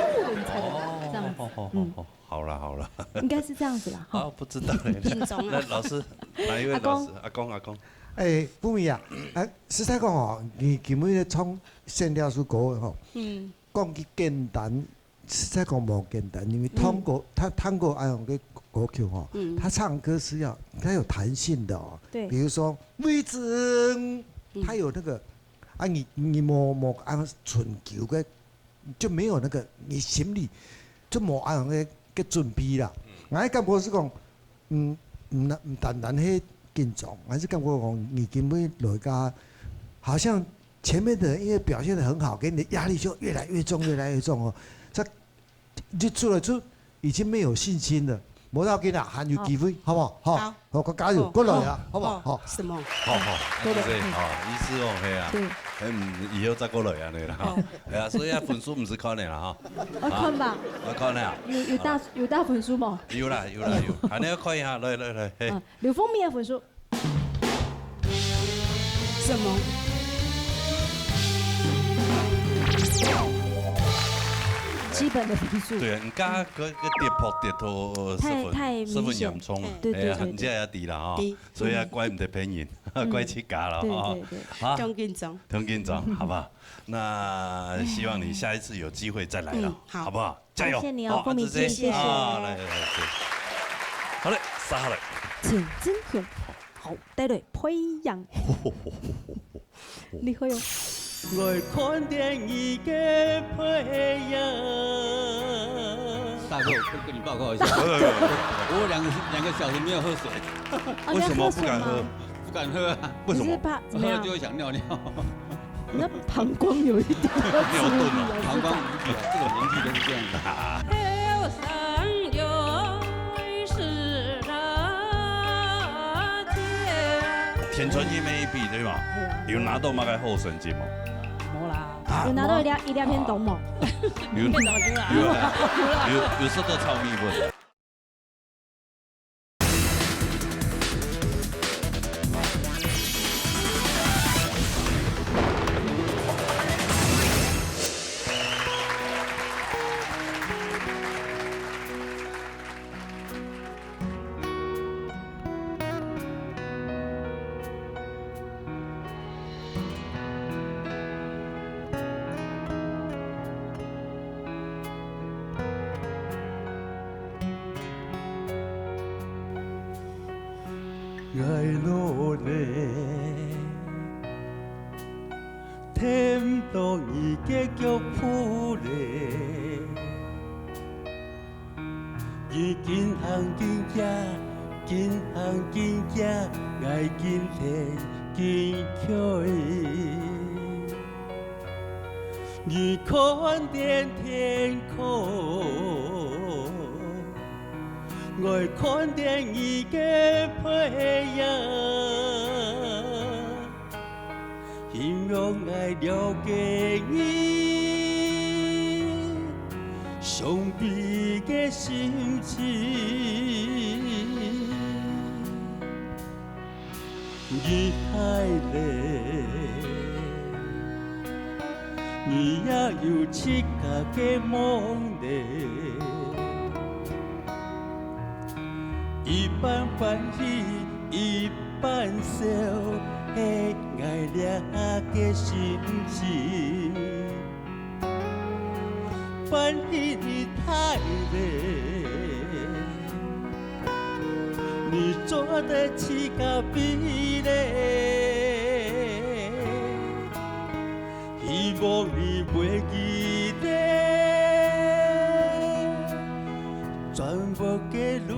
慘，這樣子。哦，嗯。好啦，好啦。應該是這樣子啦，哈。啊，不知道欸。緊張啊。那老師，哪一位老師？阿公。阿公，阿公。欸，不明啊，欸，實在講哦，你今日唱選了首歌吼，嗯。講起簡單， 實在講無簡單，因為探戈，嗯。他探戈愛用个歌曲吼，嗯。他唱歌是要，他有彈性的哦。對。比如說，為子，嗯。他有那個，啊，你，你無，無按順球个，就沒有那個，你心裡就無按樣个，个準備啦。嗯。𠊎感覺是講， 嗯，毋單，毋單單係緊張，還是感覺講你今日來个，好像前面的人因為表現得很好，給你的壓力就越來越重，越來越重哦。這，你出來就已經沒有信心了。無要緊啦，還有機會，哦。好不好？好，好。好，加油，好，過來啊，好，好不好？好。好。什麼？好，好，過來。對，好，意思哦，嘿啊。對。嗯，以後再過來啊，對啦。好。哎呀，所以啊，分數毋使看了啦，哈。要看吧。啊，要看了啊。有，有大，有大分數無？有啦，有啦，有。還要看一下，來，來，來，嘿。啊， 劉鳳敏个分數。什麼？基本的分數。對啊，你剛剛个，个跌破跌到，呃，十分，太，太明顯。十分嚴重啊。對，對，哎呀，對，對。你這也低了哈，低。所以啊，怪毋得別人，嗯。怪自家了哈。對，對，對。啊。當緊張。當緊張，好不好？那希望你下一次有機會再來了，嗯，好。好不好？加油！感謝你哦，好，鳳敏姐，阿志姐。謝謝。啊，來，來，來，謝謝。好嘞，接下來。請真雄。 好，帶隊培養。厲害哦。我看見你的培養。大哥，我跟你報告一下，我有兩個，兩個小時沒有喝水。哦，為什麼不敢喝？你要喝水嗎？不敢喝啊。為什麼？你是怕怎麼樣？喝就會想尿尿。 你的膀胱有一點要注意啊，膀胱有一點，這種年紀都是這樣子。天穿越美比，對吧？對啊。有拿到麼个好成績無？無啦。啊？有拿到一粒，一粒便當無？有，有，有，有，有食到炒米粉。 𠊎努力，跈毋到你个腳步咧。你緊行緊行，緊行緊行，𠊎緊跈緊追。 你看見天空，𠊎看見你个背影，希望𠊎了解你傷悲个心情。你大咧，你也有自家个夢咧。一半歡喜，一半愁，係𠊎這个心情。 歡喜你大咧，你做得自家飛咧，希望你袂記得 轉屋个路。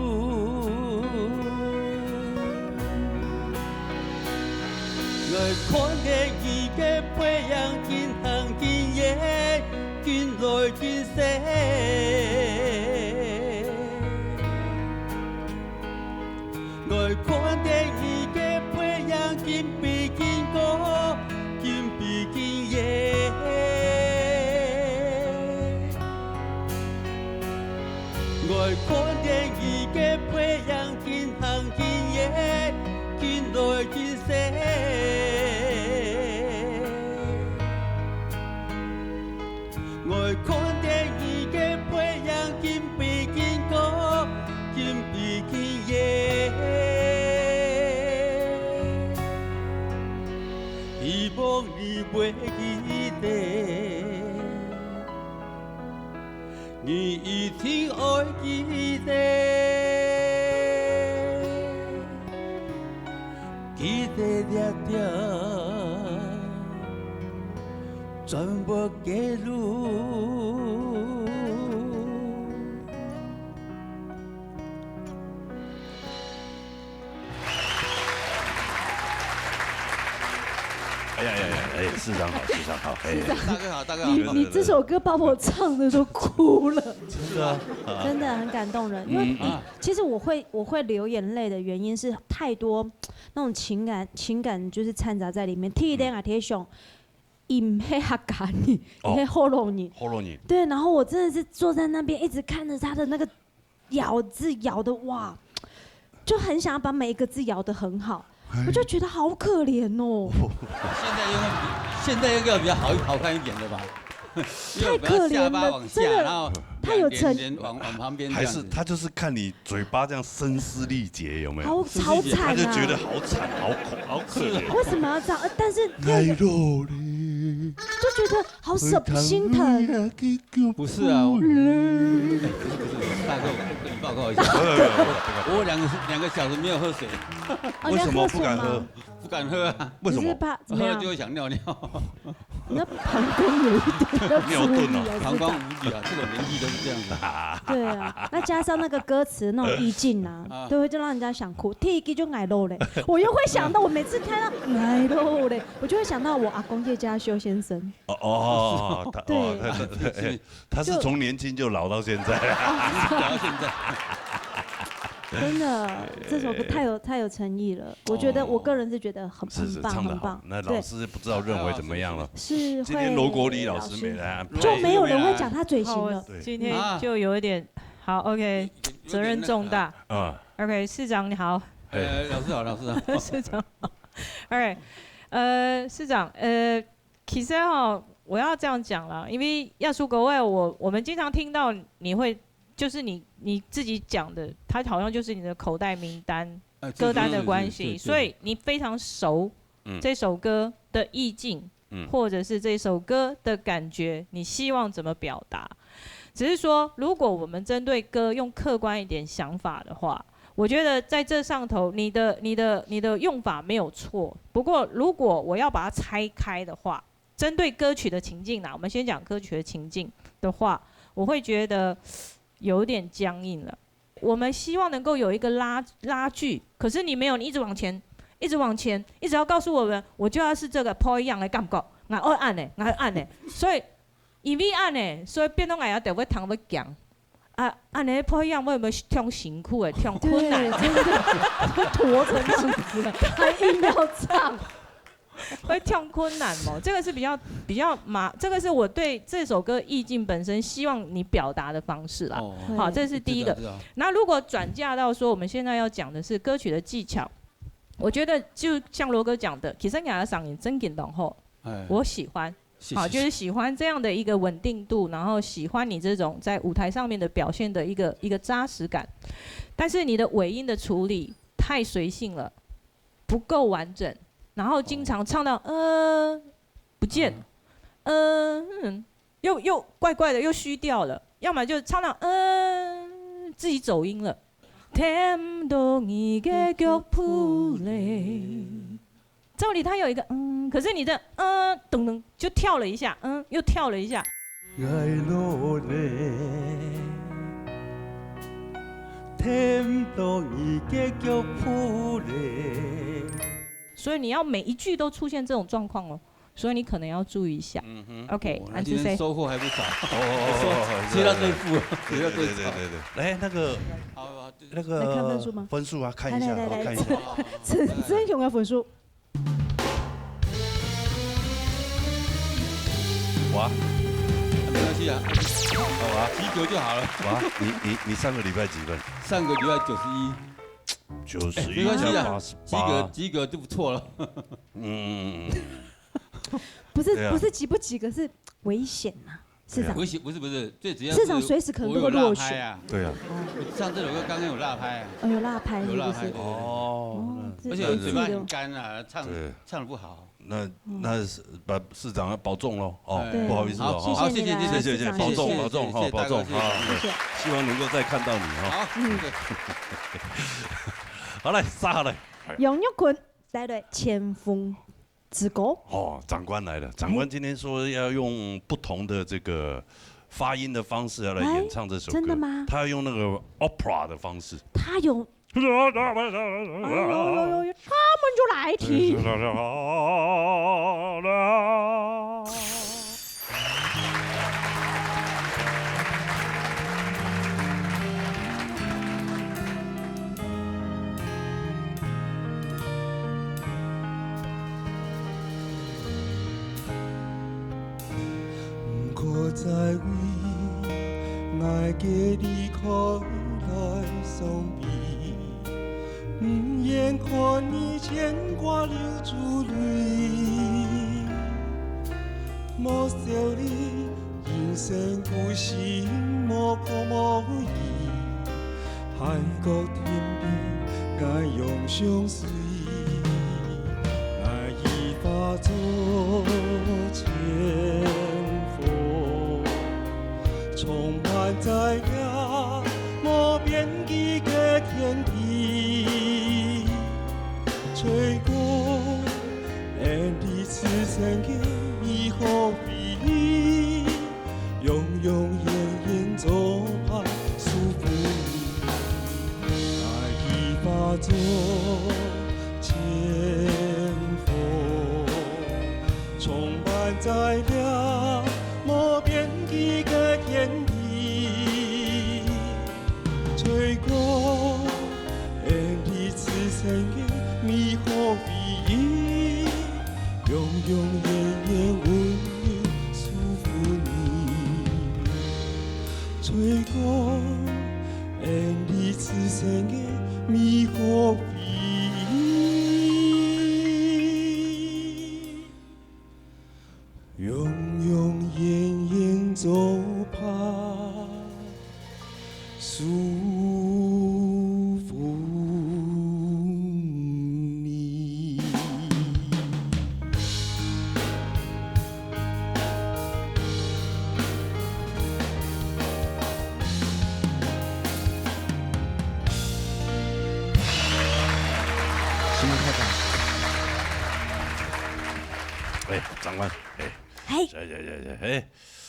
𠊎看見你个背影緊行緊遠，緊來緊細。𠊎看見你个背影緊飛緊高，緊飛緊遠。 𠊎看見你个背影緊行緊遠，緊來緊細。𠊎看見你个背影緊飛緊高，緊飛緊遠。 希望你袂記得，你一定愛記得，記得這條轉屋个路。 哎呀呀呀，哎，市长好，市长好，哎，大哥好，大哥好。你你这首歌把我唱的都哭了，真的啊，真的很感动人。因为嗯嗯其实我会我会流眼泪的原因是太多那种情感情感就是掺杂在里面。第一点啊，第一雄，伊毋係客家人，伊哦係福佬人。福佬人，对，然后我真的是坐在那边一直看着他的那个咬字咬的哇，就很想要把每一个字咬得很好，我就觉得好可怜哦。现在用现在用个比较好好看一点的吧，因为我们要下巴往下，太可怜了真的然后太有诚脸脸往往旁边这样子。还是他就是看你嘴巴这样声嘶力竭，有没有？好好惨啊！他就觉得好惨，好可好可怜。为什么要这样？呃但是又哎有呦嘞，就觉得好舍心疼。不是啊，我不是不是，大哥，我跟你报告一下，我有两个两个小时没有喝水，哦为什么不敢？你要喝水吗喝？不敢喝啊，为什么？你是怕怎么样喝了就？会想尿尿。那膀胱有一点要注意尿遁哦啊，膀胱是吧无力啊，这种年纪都是这样子。对啊，那加上那个歌词那种意境啊，啊都会就让人家想哭。第一句就矮肉嘞，我又会想到，我每次看到矮肉嘞，我就会想到我阿公叶嘉修先生。哦哦，他哦对他他他他是从年轻就老到现在。然后现在真的，这首歌太有太有诚意了，我觉得我个人是觉得很是是，很棒唱得好很棒。。那老师不知道认为怎么样了。是今天罗国礼老师没来啊，就没有人会讲他嘴型了。今天就有点好，OK，责任重大。啊，OK，市长你好，哎，老师好，老师好。市长好，OK，呃，市长，呃，其实哈，我要这样讲啦，因为亚叔国外，我我们经常听到你会，就是你你自己讲的，它好像就是你的口袋名单、歌单的关系，所以你非常熟这首歌的意境，或者是这首歌的感觉，你希望怎么表达？只是说，如果我们针对歌用客观一点想法的话，我觉得在这上头，你的、你的、你的用法没有错。不过，如果我要把它拆开的话，针对歌曲的情境啦，我们先讲歌曲的情境的话，我会觉得有点僵硬了。我们希望能够有一个拉拉锯，可是你没有，你一直往前，一直往前，一直要告诉我们，我就要是这个波一样的感觉，我要按呢，我要按呢，所以因为按呢，所以变到我要得会糖会讲。啊，按呢配音我有没有挺辛苦的，挺困难？对，真的，都驼成这样子了，还硬要唱。会挺困难吗？这个是比较比较麻，这个是我对这首歌意境本身希望你表达的方式啦。哦，好，这是第一个。知道。那如果转嫁到说，我们现在要讲的是歌曲的技巧，我觉得就像罗哥讲的，其实你的嗓音真的很好，哎，我喜欢。谢谢好，就是喜欢这样的一个稳定度，然后喜欢你这种在舞台上面的表现的一个一个扎实感，但是你的尾音的处理太随性了，不够完整，然后经常唱到呃不见，呃嗯，又又怪怪的又虚掉了，要么就唱到呃自己走音了。 照理它有一个嗯，可是你的嗯，噔噔就跳了一下，嗯，又跳了一下。所以你要每一句都出现这种状况哦，所以你可能要注意一下。嗯哼。 OK，哇，安志森。今天收获还不少。哦，谁到最富，谁到最少。对对对对对，来那个好好，那个来看分数吗分数啊，看一下，来来来来我看一下。陈森雄的分数，哇没关系啊，好啊及格就好了。哇，你你你上个礼拜几分？上个礼拜九十一，九十一没关系啊加八十，及格八。及格就不错了。嗯，不是、对啊不是及不及格，是危险呐，市长对啊。危险不是不是，最主要是市长随时可能都会落选我有落拍啊。对啊。我上这首歌刚刚有落拍啊，哦，有落拍是不是有落拍对？哦，哦，这而且这我嘴巴很个干啊，唱对唱的不好。那那是把市长要保重喽，哦，哎不好意思哦，谢哈谢你啦，谢谢谢谢，市长保重谢谢保重哈，谢谢保重哈大哥谢谢，谢谢。希望能够再看到你哈。好，嗯对好来，杀好了。杨玉坤带来《千峰之歌》。哦，长官来了，长官今天说要用不同的这个发音的方式要来演唱这首歌，哎真的吗他要用那个 opera 的方式。他有，哎呦呦呦呦，他们就来听。毋可再为𠊎个离开来伤悲，毋愿看你牵挂流珠泪。莫笑你人生苦心，无苦无意， 寒角天边，𠊎永相随。𠊎已化作千峰，充满在这无边际个天地，吹过，演你此生个美好回忆。 永永远远做伴祝福你。爱已化作千峰，充满在了无边际个天地。 吹过，演你此生个美好回忆，永永远远温柔祝福你。吹过，演你此生个美好回忆。 永永远远做伴祝福你。 哎，长官，哎，嘿，哎哎哎哎，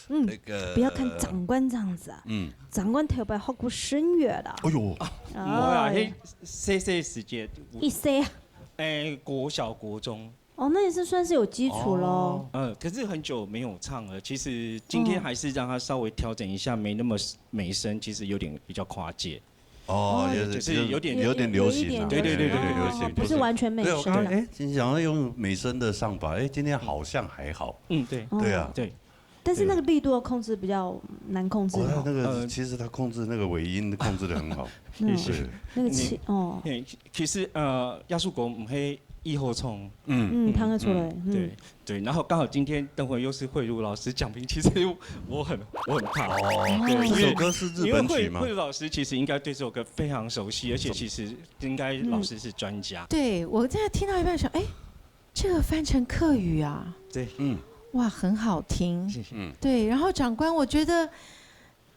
嗯那，个不要看长官这样子啊，嗯，长官头摆学过声乐的。哎呦，我啊，哎迄，细细时节，一岁啊，哎，国小国中，哦，那也是算是有基础喽。嗯，可是很久没有唱了。其实今天还是让他稍微调整一下，没那么没声，其实有点比较跨界。哦，哦也就是有点有点流行啊，有一点对对对对有点流行。哦不是完全美对，我刚声的。哎，想要用美声的上法，哎，今天好像还好。嗯，对哦对啊，对，但是那个力度要控制比较难控制哦。哦，他那个，呃，其实他控制那个尾音控制得很好。嗯，谢谢。那个气，哦。嘿，其实，呃，耶穌國毋係一號唱。嗯。嗯，聽得出來，嗯。對，對，然後剛好今天等會又是慧茹老師講評，其實我很，我很怕。哦，對，這首歌是日本曲嗎？因為，因為慧，慧茹老師其實應該對這首歌非常熟悉，而且其實應該老師是專家。對，我在聽到一半想，哎，這個翻成客語啊，對。嗯。哇，很好聽。謝謝。嗯。對，然後長官，我覺得，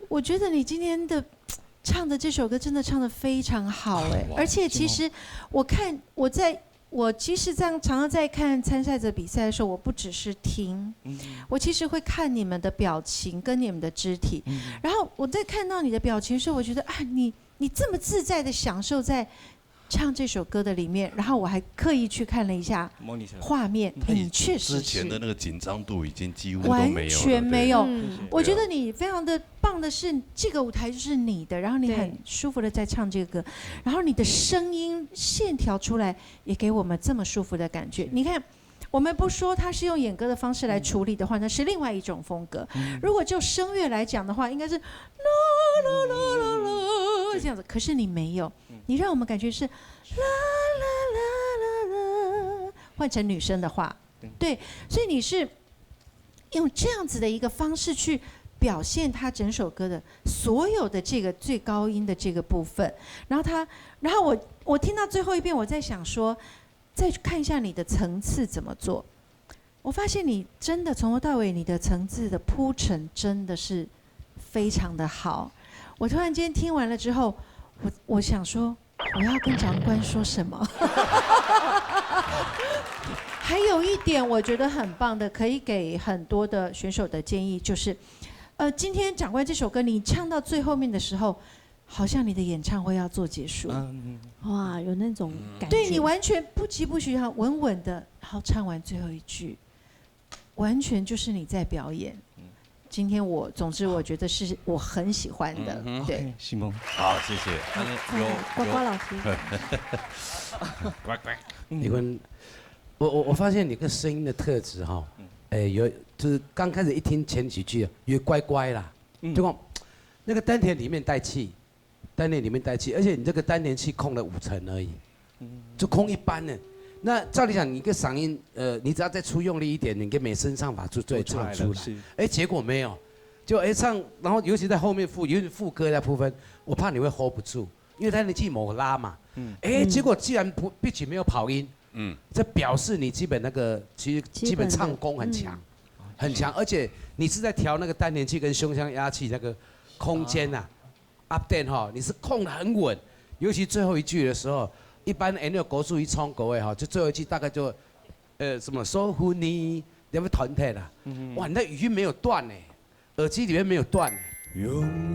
我覺得你今天的唱的這首歌真的唱得非常好哎，哇，而且其實我看我在我其實這樣常常在看參賽者比賽的時候，我不只是聽，嗯。我其實會看你們的表情跟你們的肢體，嗯。然後我在看到你的表情的時候，我覺得啊，你你這麼自在的享受在唱這首歌的裡面，然後我還刻意去看了一下畫面，哎，你確實是。之前的那個緊張度已經幾乎都沒有了，完全沒有。對。嗯。我覺得你非常的棒的是，這個舞台就是你的，然後你很舒服的在唱這個歌，對。然後你的聲音線條出來，也給我們這麼舒服的感覺。你看，我們不說它是用演歌的方式來處理的話，那是另外一種風格。嗯。如果就聲樂來講的話，應該是啦啦啦啦啦，對。這樣子。可是你沒有，嗯。你讓我們感覺是啦啦啦啦啦，換成女生的話，對。對，所以你是用這樣子的一個方式去表現他整首歌的所有的這個最高音的這個部分，然後他，然後我，我聽到最後一遍，我在想說，再看一下你的層次怎麼做。我發現你真的從頭到尾，你的層次的鋪陳真的是非常的好。我突然間聽完了之後，我，我想說，我要跟長官說什麼？還有一點我覺得很棒的，可以給很多的選手的建議，就是，呃，今天長官這首歌你唱到最後面的時候，好像你的演唱會要做結束。嗯，嗯。哇，有那種感覺。對，你完全不疾不徐，哈，穩穩的，然後唱完最後一句，完全就是你在表演。嗯。今天我，總之我覺得是我很喜歡的，嗯哼。對。OK，承蒙。好，謝謝。嗯，有，呱呱老師。有。乖乖。你們，我，我，我發現你個聲音的特質哈，嗯。哎，有，就是剛開始一聽前幾句啊，有乖乖啦，嗯。就講那個丹田裡面帶氣，丹田裡面帶氣，而且你這個丹田氣空了五成而已，嗯。就空一半呢。那照理講，你個嗓音，呃，你只要再出用力一點，你個美聲唱法就最唱出來。就出來了，是。哎，結果沒有，就，哎，唱，然後尤其在後面副，尤其副歌那部分，我怕你會hold不住，因為丹田氣沒拉嘛。嗯。哎，嗯。結果既然不，不僅沒有跑音，嗯。這表示你基本那個，其實基本唱功很強，基本的，嗯。很強，而且你是在調那個丹田氣跟胸腔壓氣那個空間啊。啊。 Up ten哈，你是控得很穩，尤其最後一句的時候，一般N L高手一唱歌的哈，就最後一句大概就，呃，什麼守護你，要不要團體啦？嗯哼。哇，你那語音沒有斷欸，耳機裡面沒有斷欸。永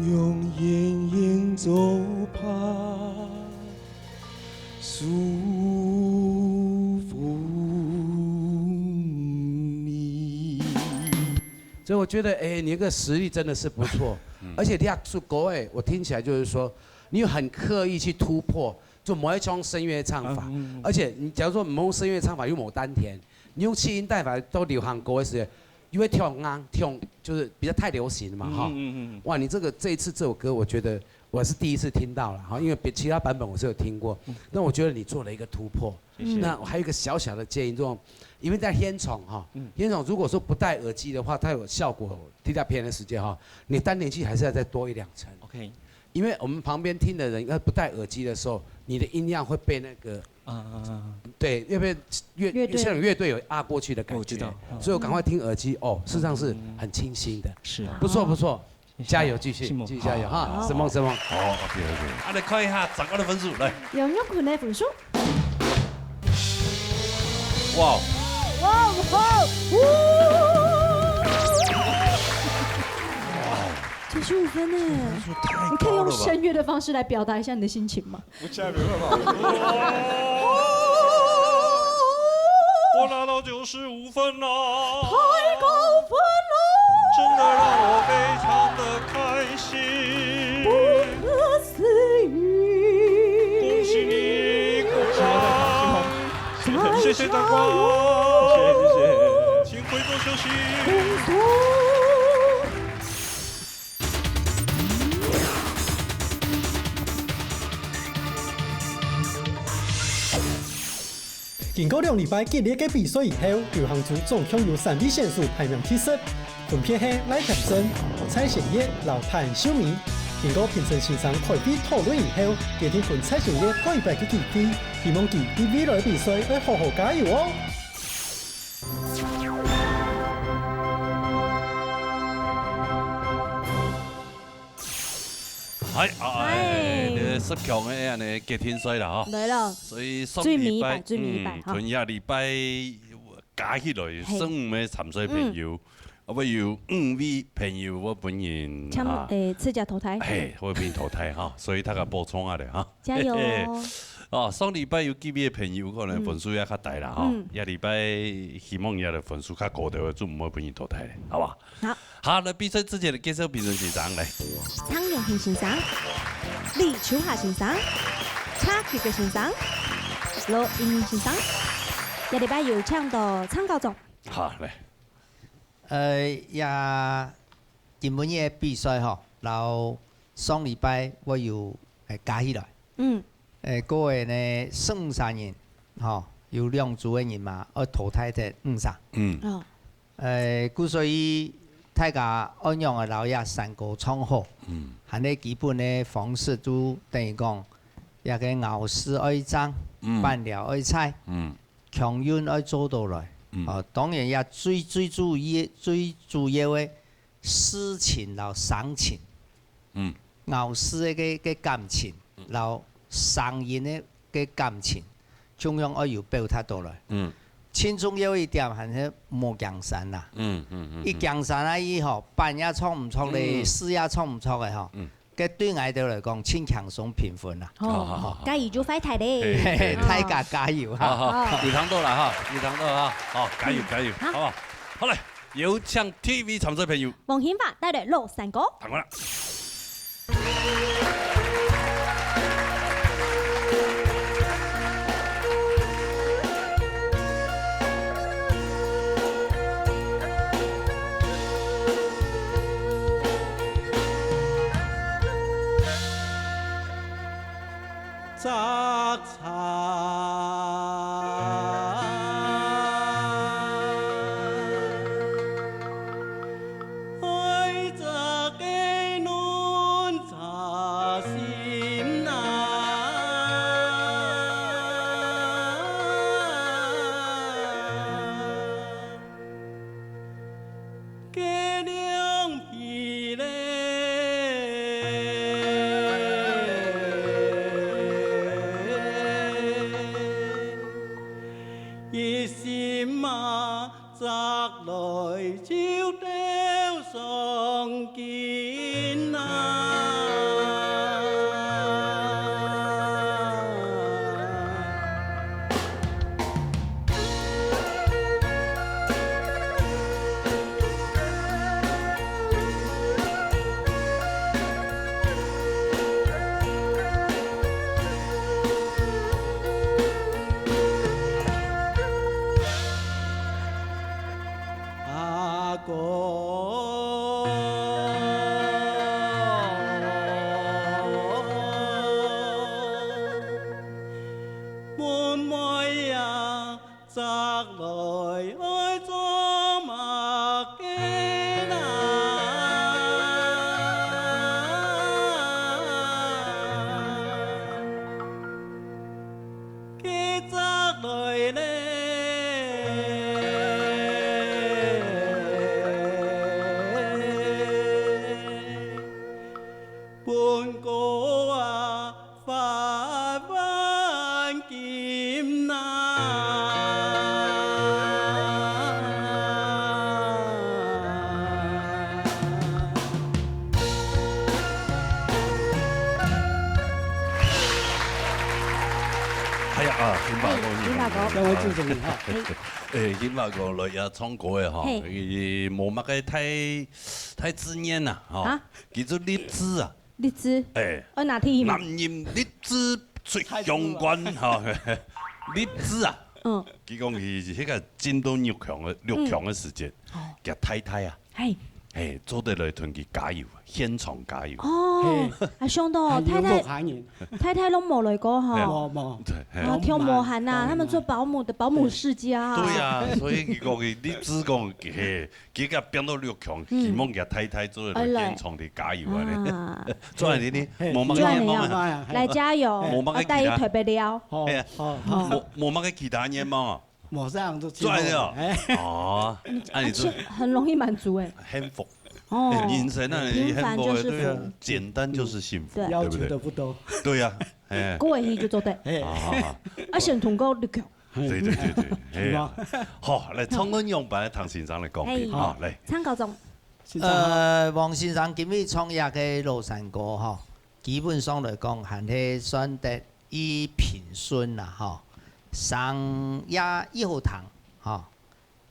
永遠遠做伴，祝福你。所以我覺得，哎，你那個實力真的是不錯，嗯。而且你這首歌，哎，我聽起來就是說， 你有很刻意去突破，就某一種聲樂唱法。嗯，嗯，嗯。而且你假如說某聲樂唱法又無丹田，你用氣音帶法到流行歌的時候，又會跳硬，跳，就是比較太流行嘛，哈。嗯，嗯，嗯，嗯。哇，你這個，這一次這首歌，我覺得我是第一次聽到了，哈，因為別，其他版本我是有聽過，嗯。但我覺得你做了一個突破。謝謝。那我還有一個小小的建議，這種，因為在現場哈，嗯。現場如果說不戴耳機的話，它有效果，第二遍的時間哈，你丹田氣還是要再多一兩成。OK。 因為我們旁邊聽的人，要不戴耳機的時候，你的音量會被那個，啊，對，會被樂，樂隊。像有樂隊有壓過去的感覺。我知道，嗯。所以我趕快聽耳機，哦，事實上是很清新的。嗯，是啊。不錯，不錯，謝謝。加油，繼續，謝謝。繼續加油哈，好。承蒙，承蒙。好，OK，OK。啊，來看一下長官的分數，來。楊玉坤的分數。 哇哦。哇哦，哇哦，九十五分呢。太高了吧。你可以用声乐的方式来表达一下你的心情吗？我现在没办法。我拿到九十五分了。太高分了。真的让我非常的开心。不可思议。恭喜你，鼓掌。谢谢长官。谢谢，谢谢。请回座休息。經過兩禮拜激烈个比賽以後，流行組總共有三位選手排名第十，分別係賴添生、蔡先月摎潘秀敏。經過評審先生開會討論以後，決定分蔡先月過一擺个機會，希望佢在未來比賽愛好好加油哦！ 嗨，哎，嗨。這十強个恁呢決定賽啦，吼。來了。所以上禮拜，最尾一擺，最尾一擺，嗯，哈。同下禮拜加起來，嘿。十五位參賽朋友，嗯。啊，會有五位朋友會分人，請，哈。誒，直接淘汰。嘿，會分人淘汰，哈。所以大家補充下咧，哈。加油哦。嘿嘿。哦，上禮拜有幾位朋友可能分數也較低啦，哈。嗯。下禮拜希望也來分數較高个，就毋會分人淘汰咧，好不好？好。 好，來比賽之前，介紹評審先生來。張永平先生、李秋霞先生、蔡吉格先生、羅英英先生。這禮拜有請到參考長。好，來。呃，呀，今晡日个比賽吼，摎上禮拜會有，誒，加起來。嗯。誒，各位呢，十五儕人，吼，有兩組个人嘛，愛淘汰忒五儕。嗯。哦。 誒，故所以大家愛仰仔摎這山歌唱好，嗯。還係基本个方式就等於講，這个咬字愛正，嗯。板料愛在，嗯。腔韻愛做到來。嗯。哦，當然這最，最主要，最主要个字情摎聲情。 嗯。咬字个，个，个感情，嗯。摎聲音个，个感情，共樣愛有表達到來。嗯。盡重要一點還係莫驚山啦。嗯，嗯，嗯，嗯。一驚山啊，佢吼，板也唱毋著咧，嗯。字也唱毋著个吼，嗯。該對𠊎兜來講，盡輕鬆平分啦。哦，好，好，好，好。加油就壞忒咧。嘿，嘿，嘿，哦。大家加油哈。好，好，哦。有聽到啦哈，有聽到哈，好，加油，嗯。加油，好。好不好？好嘞。 有請第一位參賽朋友。王興華帶來老山歌。聽過啦。摘 阿哥，妹妹啊，摘來愛做麼个啦？ 該摘來咧，分哥啊發萬金吶！ 哎呀啊，興華哥，哎，興華哥。各位主持人哈。哎，興華哥來這唱歌个吼，嘿。佢無麼个太，太自然啦，吼。啊？佢就立志啊。立志？哎。愛拿第一名。男人立志出鄉關，吼。立志啊。嗯。佢講佢係該進到六強个，六強个時節，嗯。哦。佢太太啊，嘿。嘿，做得來同佢加油，現場加油。哦，嘿。啊，想到哦，還有太太，屋下人。太太攏無來過吼。嘿啊。無，無。對，嘿。哦，挺無閒忒，無閒。他們做保姆的，保姆世家啊。對啊，所以佢講，佢立志講，嘿，佢个變到六強，嗯。希望佢太太做得來現場的加油啊。哎，來。啊。做下你呢，嘿，無麼个願望啊？來加油，無麼个期待。我帶你特別尞。好，嘿啊。好，好。無，無麼个其他願望啊？ 無啥人做最好。做得了。哎。哦，啊，你做啊，很容易滿足哎。幸福。哦，哎，人生啊，平凡就是福。幸福的，對啊，簡單就是幸福，嗯，對。要求的不多。對不對？對呀，哎。過得去就做得。哎。好，好，好。啊，先通過六強。對，對，對，對，哎呀。是嗎？好，來，唱歌用白糖先生來講，嘿。好，來。唱高中。先生好。呃，黃先生今日唱這个老山歌吼，基本上來講，還係算得 一平順啦，吼，聲也異好聽，吼。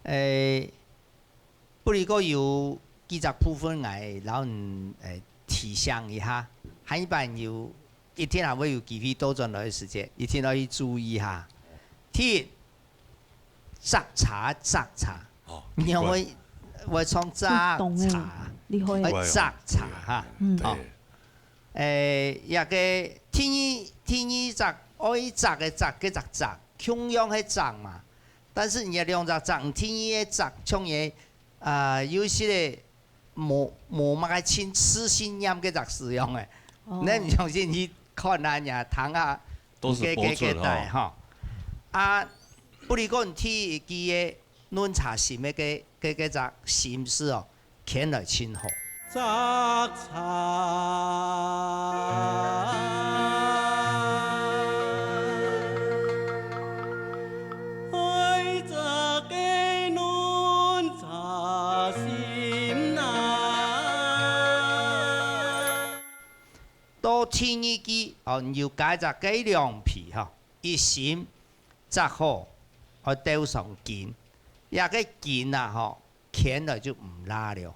誒，不過有幾隻部分𠊎摎你，誒，提醒一下，下一擺有，一定還會有機會倒轉來个時節，一定愛去注意哈。第一，摘茶，摘茶，哦，你會，會唱摘茶，你懂欸，厲害。愛摘茶哈，嗯。哦。對。 誒，這个第二，第二隻，愛摘个摘，該隻摘，共樣係摘嘛。但是你兩隻摘，第二个摘，像个，啊，有些个無，無麼个清楚信念个摘使用个。哦。你毋相信去看啊，你聽啊，都是該，該，播出的哈。該帶吼。啊，不如講第一句个 掄茶心个，个，个，个隻心思哦，牽來盡好。摘茶，愛摘个掄茶心啊。到第二句，哦，你就加一隻該兩撇吼，一心 摘好，愛鬥上緊。這个緊啊，吼，牽來就毋罅了，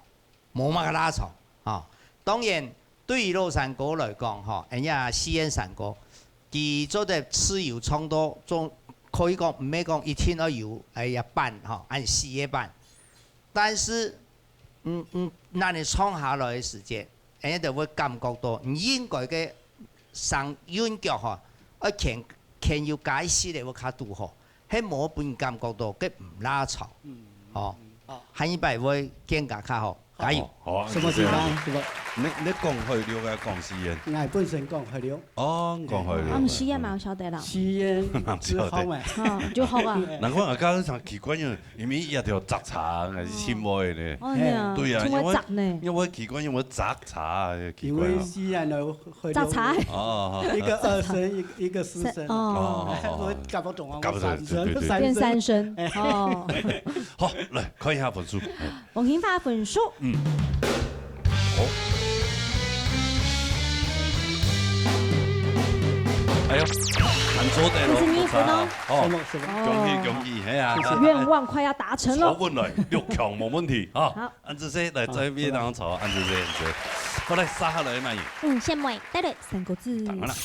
無麼个罅長，吼。當然，對於老山歌來講，吼，人家四縣山歌，佢做得自由創作，做，可以講，毋係講一定愛有，哎，一版，吼，恁四个版。 但是，嗯，嗯，恁樣唱下來个時節，人家就會感覺到，你應該个聲韻腳吼，愛牽，牽有該息个會較堵好，係無分感覺到，該毋罅長。嗯，哦，嗯，哦。下一擺會更加較好，加油。好，好啊，什麼地方？謝謝。什麼？你，你講海陸啊，講四縣？𠊎本身講海陸。哦，講海陸。嗯，四縣嘛，我曉得啦。四縣之後嘛。哦，就好啊。難怪我剛剛想奇怪，因為 因為一條摘茶還係尋味呢。哦，係啊，對啊，尋味摘呢。因為，因為奇怪，因為摘茶，奇怪啊。因為四縣个會有摘茶。哦，哦，哦。一個二聲，一個，一個四聲啊。哦。哦，哦，哦。我搞不懂啊，搞不懂，我三聲，對，對，對。三聲。變三聲。哎。哦。好，來，看一下分數。哎。王興發分數。嗯。好。哎喲，還做得咯，五十二分哦。不差哦。哦。什麼，什麼？恭喜，恭喜，係啊。謝謝。願望快要達成了。坐穩來，六強無問題啊。好。恁仔細，來，好，再位當坐，恁仔細，恁仔細。好，來，續下來嘛。嗯，先妹，帶來三個字。當然啦。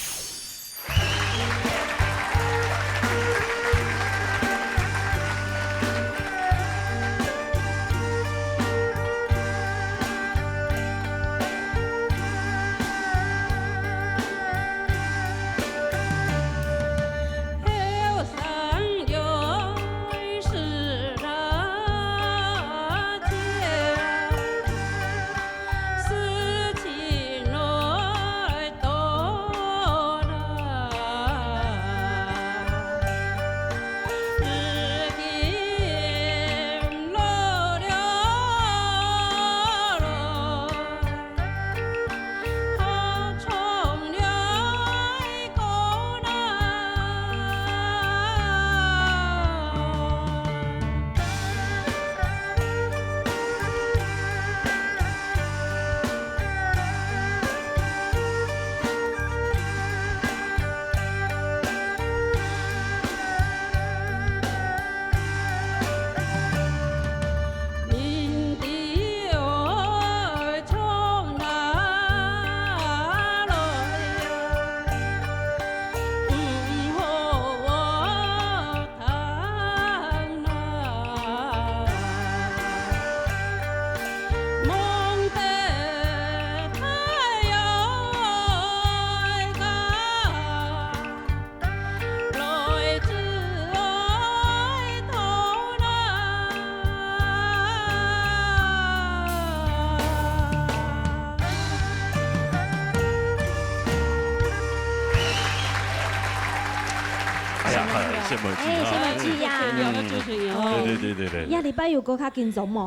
謝無忌哎，哈。謝無忌呀。謝謝你哦，嗯。謝謝你哦。對，對，對，對，對。下禮拜有過較緊張無？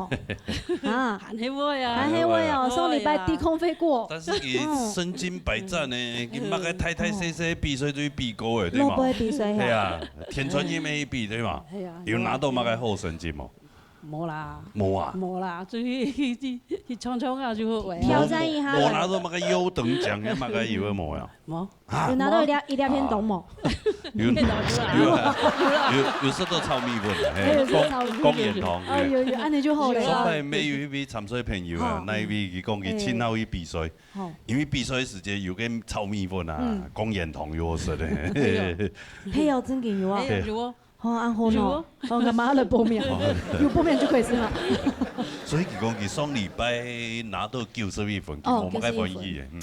啊。還係會啊。還係會哦，哎呀。上禮拜低空飛過。但是佢身經百戰呢，哎呀。佢麼个大大細細比賽都有比過誒，對嘛？哎呀。落尾比賽，係啊，天穿日咩去比，對嘛？哎呀。有拿到麼个好成績無？ 無啦。無啊？無啦，就去，去，去，去唱唱啊，就好。挑戰一下。無拿到麼个優等獎，麼个有个無啊？無。啊？有拿到一粒，一粒便當無？有，有啦，有啦。有，有食到炒米粉啊，嘿，有食到炒米粉。公，公園堂，哦，嘿。有，有，恁樣就好了。上擺乜有一位參賽朋友啊，哦。該位佢講佢盡好去比賽，哦。因為比賽時節有个炒米粉啊，嗯。公園堂有好食个。哎喲。係哦，真个有啊。哎喲，有哦。 哦，恁好呢。有哦。哦，𠊎馬上來報名。哦。有報名就可以吃了。所以佢講佢上禮拜拿到九十一分，哦，佢無麼个歡喜个，九十一分。嗯。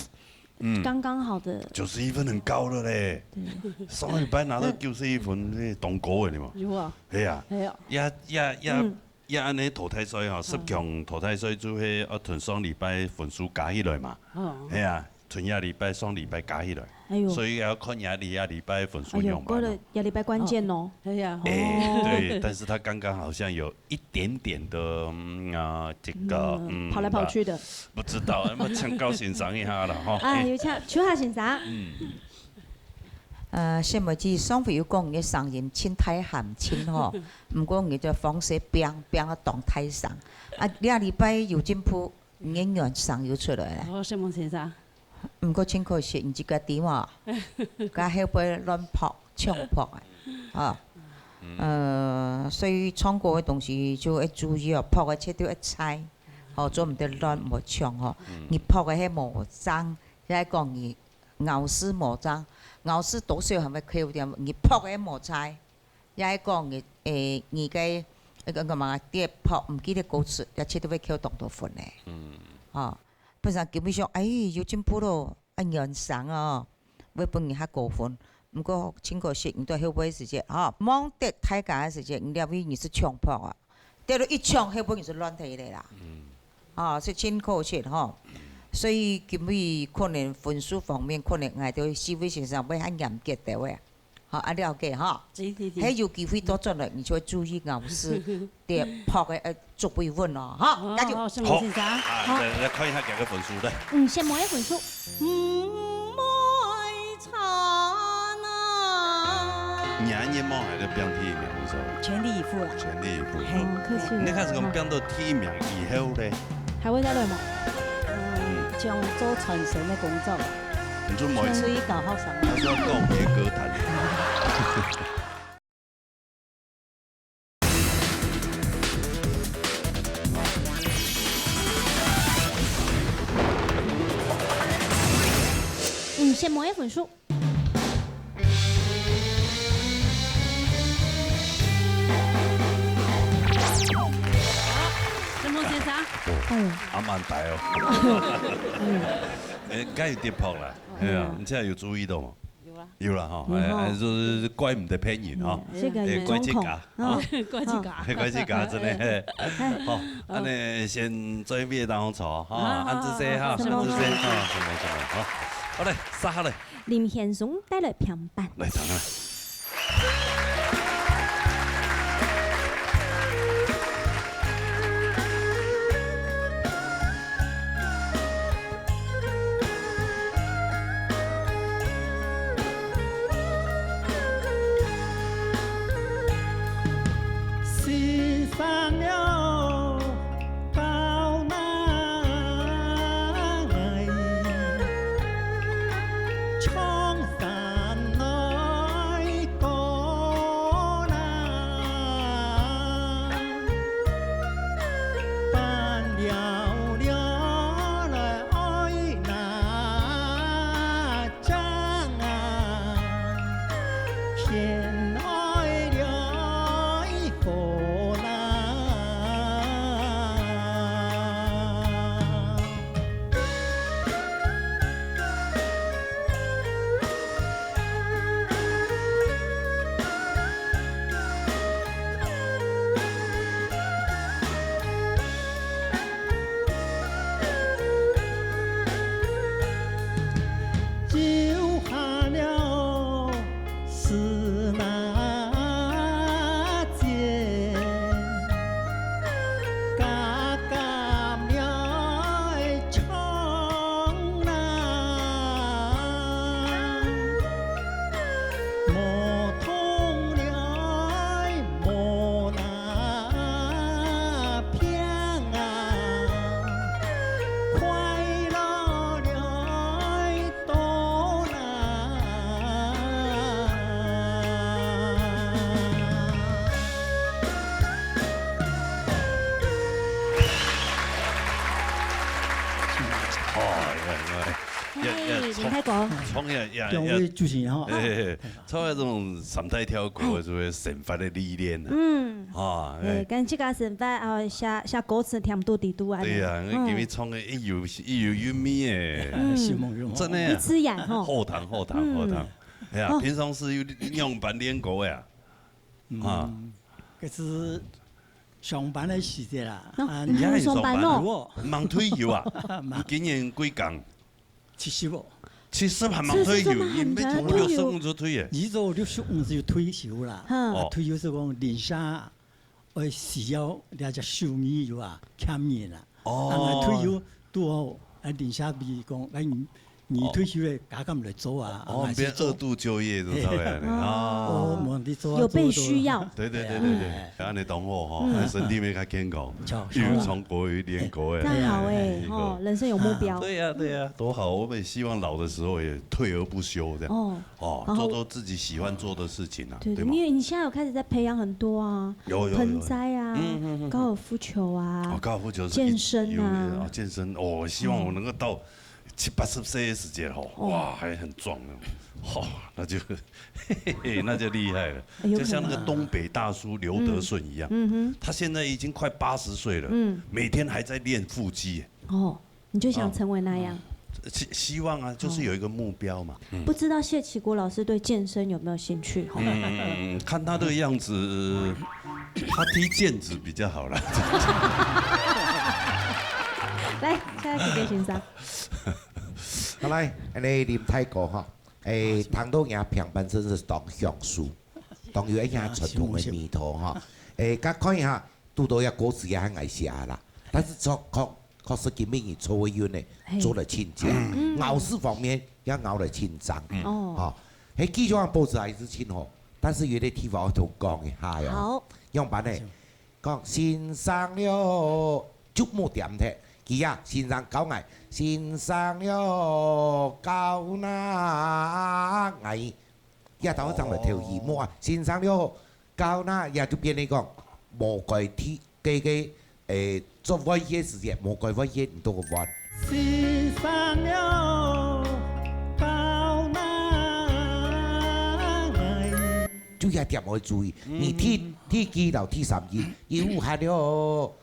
嗯。剛剛好的。九十一分很高了嘞。對。上禮拜拿到九十一分，嗯。那當高个，你嘛。有啊。係啊。係啊。呀，呀，呀，嗯。呀，恁樣淘汰賽吼，嗯。十強淘汰賽就係愛同上禮拜分數加起來嘛。哦。係啊。 同這禮拜、上禮拜加起來。哎喲。所以要看這禮，這禮拜分數仰般咯。哎喲，過了這禮拜關鍵咯。哦。哎呀。哎，哦。對，但是他剛剛好像有一點點的，嗯，啊，這個，嗯，嗯，跑來跑去的。不知道，那麼請教先生一下了哈。啊，哎。有請，秋霞先生。嗯。呃，謝無忌上回有講你个聲音盡大喊盡吼，毋過你个方式變，變到當大聲。啊，這禮拜有進步，你个原聲有出來咧。哦，謝無忌先生。 毋過盡可惜，你自家知嘛，該後背亂拍、搶拍啊，啊。嗯。呃，所以唱歌个東西就愛注意哦，拍个切就愛在，吼，做毋得亂，毋好搶吼。嗯。你拍个係無正，也係講你咬字無正，咬字多少還會扣點，你拍个無在，也係講你，誒，你个，那個幹嘛，跌拍，毋記得歌詞，也切都會扣當多分呢。嗯。吼。 本身根本上，哎，有進步咯，啊，原聲哦，會分人較高分。毋過，盡可惜，你到後尾時節，吼，望得大家个時節，你這位你係搶拍啊，跌落一搶，後尾你係亂忒咧啦。嗯。啊，係盡可惜吼。所以今晡日可能分數方面，可能𠊎兜四位先生會較嚴格兜仔。 好，啊，了解哈。是，是，是。還有機會倒轉來，你就愛注意咬字，跌拍个，呃，足會穩哦，哈，哦，加油。好，謝謝先生。好。啊，來，來看一下佢个分數，來。嗯，謝無忌个分數。毋會差啊。你願望還係拚第一名，你說？全力以赴啊。全力以赴。嘿。哦，客氣了。你看，係講拚到第一名以後呢？還會再來嗎？嗯，將做傳承个工作。 你做麼个？出去搞學生。他說要告別歌壇。嗯，謝無忌个分數。什麼先生？哦，哎喲。阿滿白哦。哎喲。哎，該有跌拍啦。 係啊，嗯。你這下有注意到無？有啊。有啦吼，有吼。哎，哎，就是怪毋得騙人吼。嗯，這個嚴重控。哎，怪自家，嗯。吼。怪自家。哎，怪自家，真的，嘿。哎。好，恁呢先做一位當中坐，哈，好，好，恁仔細哈，好，好，恁仔細，好，好，好，好，好，好。好嘞，接下來。林賢松帶來評判。來，聽啊。哦，也，也，也，也，嘿，林大哥。創業，也，也，兩位主持人吼，哎，哎，哎，創業這種三代跳過的，哎。是不是生活的歷練啊？嗯。啊，對，哎。跟這個生活，哦，寫，寫歌詞甜度底肚啊，對呀，嗯。因為創業一有，一有韻味哎。嗯。承蒙，承蒙。真的啊。一次演吼。好聽，好聽，嗯。好聽。哎呀，哦。平常時有仰般練歌呀？ 啊。嗯，這係上班个時節啦。哦，啊，你還有上班哦？有哦。吂退休啊？吂。你今年幾工？七十哦。七十還吂退休，七十還吂退休。你乜從六十五就退耶？你做六十五就退休啦。嗯。哦。啊，退休係講零下，呃，需要這隻手藝有啊，欠人啊。哦。啊，退休拄好，啊，零下比講，哎，你，你退休了，敢敢來做啊？哦，啊，變二度就業，就這樣呢。嘿。啊。哦，無你做啊，有被需要。做啊，做啊。對，對，對，對，對。哎。恁樣當好吼，嗯。身體也較健康，就，又唱歌又練歌哎。這樣好哎，哎，吼，人生有目標。對呀，對呀，多好！我們希望老的時候也退而不休這樣。哦。哦，然後做做自己喜歡做的事情啊，對，對嗎？因為你現在有開始在培養很多啊，有，有，有。盆栽啊，嗯，嗯，嗯，嗯。高爾夫球啊，哦，高爾夫球是一，健身啊。有，有，哦，健身，哦，我希望我能夠到七八十歲的時節吼，哦。哇，還很壯呢。哦，那就，嘿嘿，那就厲害了。哎，有可能。就像那個東北大叔劉德順一樣，嗯。嗯哼。他現在已經快八十歲了，嗯。每天還在練腹肌。哦。 你就想成為那樣？啊。希，希望啊，就是有一個目標嘛。哦。嗯。不知道謝啟國老師對健身有沒有興趣？嗯，看他這個樣子，他踢毽子比較好啦。來，下一個先生。好，來，恁樣林大哥哈，誒，聽到你評判真是當享受，當有一下傳統的味道哈。誒，大家看一下， 堵到這歌詞也還愛寫啦，但是確，確，確實今晡日做會員呢，嘿。做了盡靚，嗯。咬字方面也咬了盡正。嗯。哦。吼，嘿，繼續講保持還是盡好，但是有個地方愛同講一下喲。好。仰般呢？講先生了，就莫點忒。佢啊，先生教𠊎，先生了，教那𠊎。 這兜正來跳舞，無啊，先生了，教那也就變成講，無該提，該，該，誒，做玩具个時節，無該玩具，毋多个玩。先生了，教那𠊎。就這點愛注意，你第，第二摎第三句，有限了，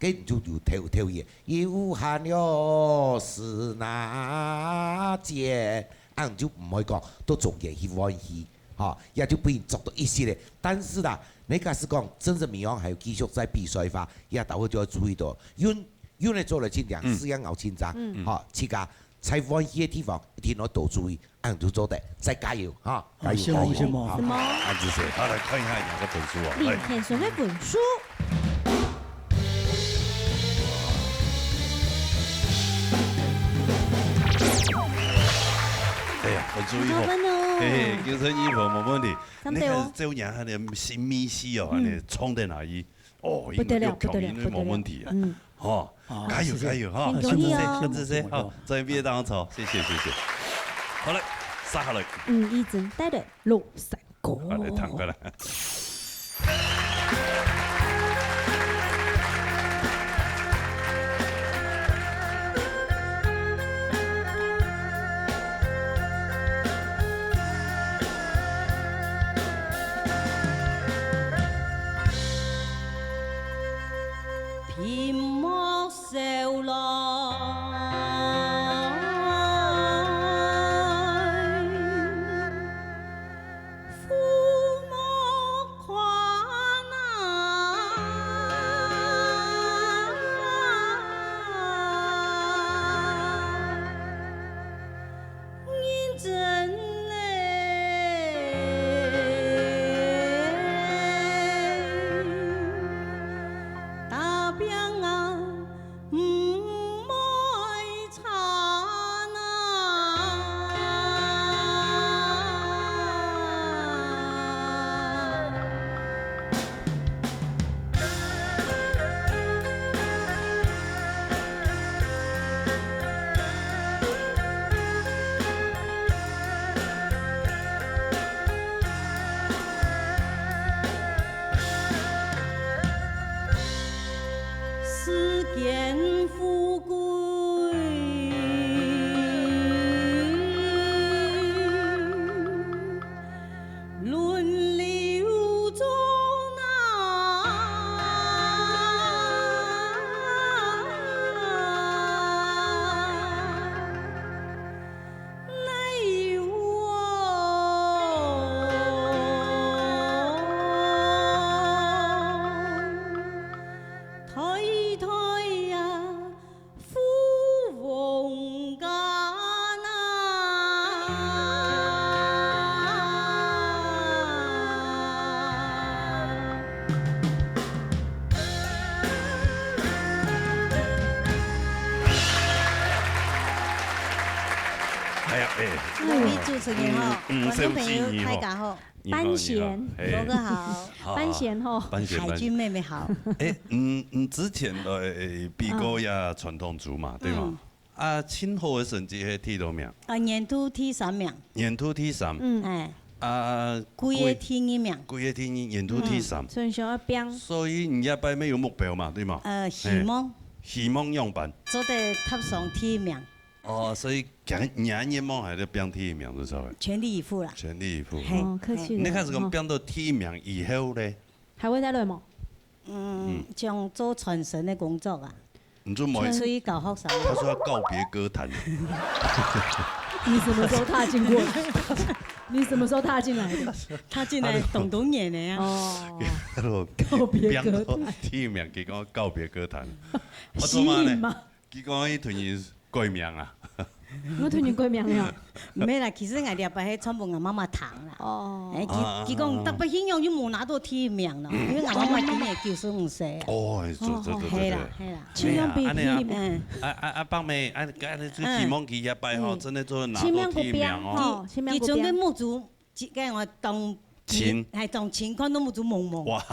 該你就有跳，跳去，有限了時那節，恁樣就毋會講到中間去換氣，吼，也就分人捉到一息咧。但是啦，你假使講真正明年還有繼續再比賽个話，也大家就愛注意到，因，因為做了盡靚，嗯。字也咬盡正，嗯。吼，自家在換氣个地方一定愛多注意。 恁樣就做得，再加油哈，加油，好，承蒙，加油，承蒙。好，恁仔細，好，來看一下兩個分數啊，來。林先生个分數。哎呀，分數一好。很高分哦。嘿嘿，精神一好，無問題。差不多哦。你看，這樣他的新米西哦，嗯。你衝在哪裡？ 哦，不得了，應該有，不得了，應該無問題啊。不得了。嗯。吼，哦，加油，謝謝。加油，吼。很容易哦。恁仔細，恁仔細，好，再見，大家好，謝謝，謝謝。好了，接下來。吳怡珍帶來《廬山歌》。好，來，聽過來。哎呀，哎，各位主持人好，嗯，嗯，觀眾朋友，小姐你好。大家好。你好，你好。班贤。嘿。哥哥好。好，好。班贤吼。班贤，海軍妹妹好。班贤。哎，嗯，嗯，之前个，哎，比過也傳統組嘛，對嗎？嗯。啊，盡好个成績係第幾名？啊，年度第三名。年度第三。嗯。哎。啊，歸个第二名。歸个第二，年度第三。嗯，所以想要拚。所以你這擺乜有目標嘛，對嗎？呃，希望。嘿。希望樣般？做得踏上第一名。 哦，所以今年願望還係拚第一名，係無？全力以赴啦。全力以赴。嘿。哦，客氣了。你開始講拚到第一名以後呢？還會再來嗎？嗯，嗯。想做傳承个工作啊。你做麼？出去教學生。他說要告別歌壇。你什麼時候踏進過？你什麼時候踏進來的？踏進來當多年了呀。哦。告別歌壇。拚到第一名，佢講告別歌壇。我做麼呢？吸引嗎？ 佢講佢突然改名啊。我突然改名了。毋係啦，其實𠊎這擺係全部𠊎媽媽聽啦。哦。哎，佢，啊，佢講，啊，啊。特別形容就無拿到第一名咯，因為𠊎媽媽今年九十五歲啊。哦，哎，對，對，對，對，係啦，對。係啦。盡量比第一名。哎呀，恁樣啊。嗯。啊，啊，啊，伯姆，啊，啊，就希望佢這擺吼，嗯。真的做得拿到第一名哦。盡量過拚吼，盡量過拚。佢準備目珠 即个我當親。係當親，看到目珠濛濛。哇。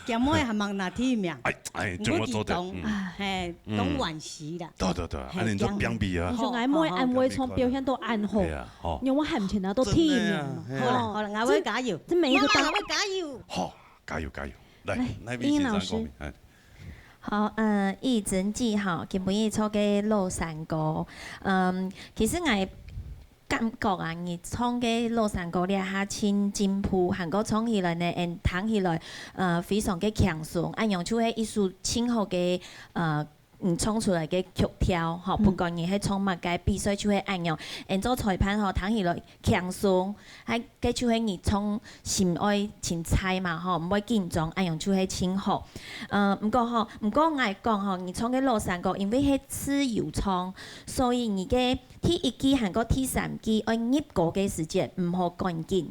佢妹還吂拿第一名。哎，哎，毋過佢當，怎麼做得？嗯。嘿，嗯。當惋惜啦。對，對，對，嘿，恁樣就拚拚啊。你想𠊎妹恁會唱，表現到恁好，哎呀，吼。因為我還毋曾拿到第一名嘛。真的啊，嘿啊。好啦，好啦，𠊎會加油。這，這每一個大，媽媽，𠊎會加油。好，加油，加油。來，來，那位先生講明，英老師。哎。好，呃，一直記吼，今晡日唱个老山歌，嗯，其實𠊎 感覺啊，你唱个老山歌這下盡進步，還過唱起來呢，嗯，聽起來，呃，非常个輕鬆，恁樣就係一首盡好个，呃，嗯，唱出來个曲調，吼，嗯。不管你係唱麼个比賽，就係恁樣，嗯，做裁判吼，聽起來輕鬆，還，該就係你唱心愛盡在嘛，吼，毋會緊張，恁樣就係盡好。呃，毋過吼，毋過𠊎講吼，你唱个老山歌，因為係自由唱，所以你个 第一句還過第三句愛入歌个時節，毋好趕緊。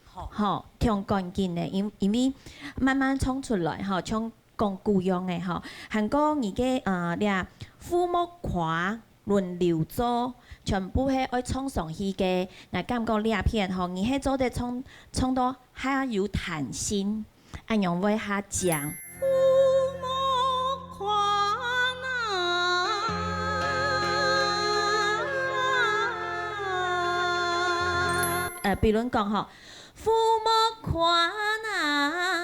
好。吼，忒趕緊呢，因，因為慢慢唱出來，吼，像講古樣个，吼。還過你个，呃，這父母誇輪流做，全部係愛唱上去个。𠊎感覺這片，吼，你係做得唱，唱到較有彈性。 恁樣會較靚。呃，比如講吼，父母誇啊，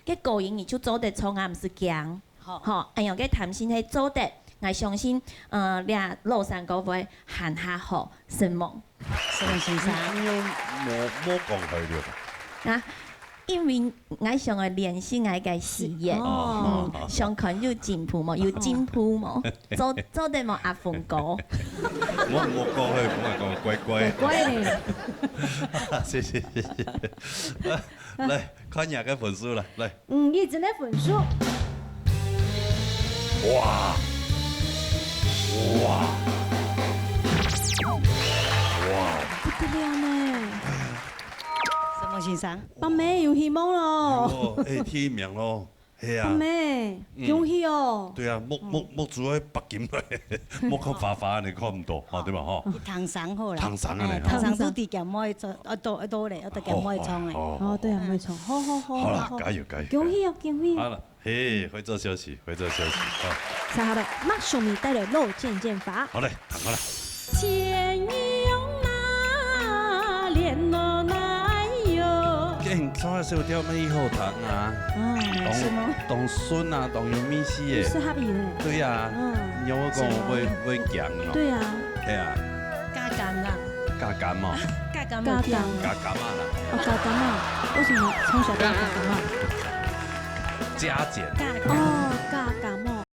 該高音你就做得唱啊，毋使驚。 好。吼，恁樣个彈性係做得，𠊎相信，呃，這老山歌會還較好，承蒙。承蒙先生。你，你有無，無講開了吧？啊，因為𠊎想愛練習𠊎个語言，哦。嗯，想看有進步無？有進步無？做，做得無，阿峰哥？無，無講開，無講，乖乖。乖乖咧。謝謝，謝謝。來，看你个分數了，來。 嗯，一直个分數。哇！哇！哇！不得了呢。承蒙先生。伯姆有希望咯。有哦，哎，第一名咯。係啊。伯姆，嗯。恭喜哦。對啊，目，目，目珠愛擘金來，目看花花，你看毋到，吼，對吧，吼？你唐山好啦。唐山啊，哎，你看。唐山都知佢妹唱，啊，都，都咧，都佢妹唱个。哦，哦，哦，對啊，妹唱。好，好，好，好啦，好，好。加油，加油，恭喜哦，恭喜哦。好了。 嘿，會做消息，會做消息，啊。接下來，馬上為你帶來老健健法。好嘞，聽好了。天用那蓮咯那喲。哎，你唱个小調乜好聽啊。哦，當，是嗎？當順啊，當有味緒耶。適合你嘞。對呀，嗯。你有我講，是嗎？會，會講哦。對啊。哎呀。加減啦。加減哦。加減，加減。加減啊啦。哦，加減啊。為什麼從小都要加減啊？ 加減。哦，加減哦。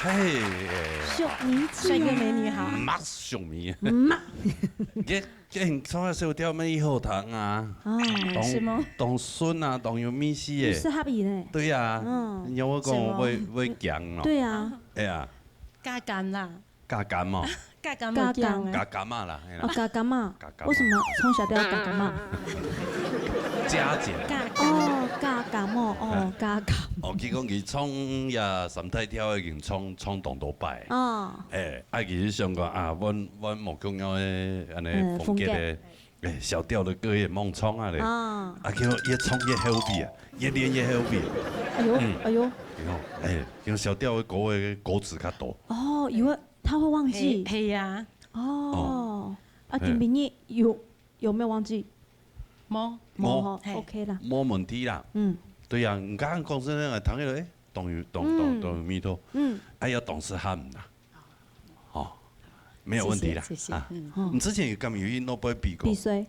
哎，淑女，帥哥美女好。毋係淑女。毋係。這，這唱个小調乜好聽啊。哦。當，是嗎？當順啊，當有味緒耶。適合你呢。對啊。嗯。你有我講，是嗎？會，會講咯。對啊。哎呀。加減啦。加減哦。加減會講啊。加減。加減啊啦，嘿啦。哦，加減啊。加減啊。為什麼從小都要加減啊？加減。加減。哦，加減哦，哦，加減。哦，佢講佢唱呀，三大調已經唱，唱當多擺。哦。哎，啊，其實想講啊，阮，阮無共樣个，恁呢嗯，風格个，風格。哎，小調个歌也罔唱啊咧。哦。啊，叫越唱越好味啊，越練越好味。哎喲，嗯。哎喲。你看，哎，用小調个歌个歌詞較多。哦，有啊，他會忘記。嘿，嘿呀。哦，哦。啊，嘿。今晡日有，有沒有忘記？無。無吼，嘿。OK啦。無問題啦。嗯。對啊，你剛剛講真个，聽起來，哎，當有，當，當，嗯。當有味道。嗯。哎，要當適合啦。哦，沒有問題啦。謝謝，謝謝，啊，嗯。你之前有敢有去諾貝爾比過？比賽。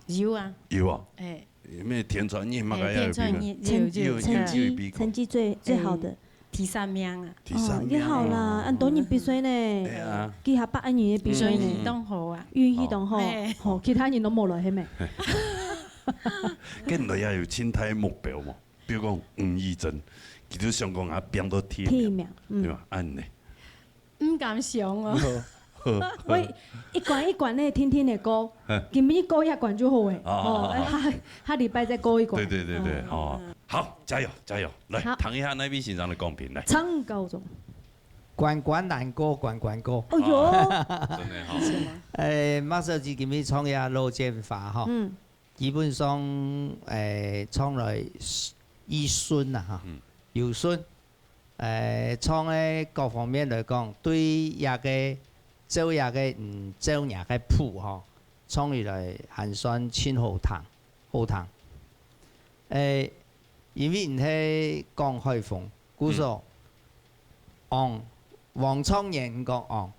有啊。有啊。哎。有沒有田傳燕嘛？哎，田傳燕，有，有，有，有，有比過。成績，成績最，最好的。哎，第三名啊。第三名啊。哦，也好啦，恁多人比賽呢。對啊。幾下百人个比賽呢。運氣當好啊。運氣當好。哎。吼，其他人都無來，係無？該你也有清楚目標無？比如講吳怡珍，佢就想講啊，拚到第一名。第一名，嗯。對吧？恁呢。 毋敢想哦。喂，一關一關个，天天个過，嘿。今晡日過一關就好誒。哦，哦，哦，哦。哦，下，下禮拜再過一關。對，對，對，對，哦。哦。好，加油，加油！來，好。聽一下那位先生个講評，來。唱高中。關關難過關關過。哎喲。哦，真的哈。誒，麥小姐今晡日唱一下《老剪花》哈。嗯。基本上，誒，唱來一順啦哈，嗯。有順。 誒，唱个各方面來講，對這个，照這个，嗯，照若个譜吼，唱起來還算盡好聽，好聽。誒，因為你係講海豐，故所，嗯。王，王狀元講王，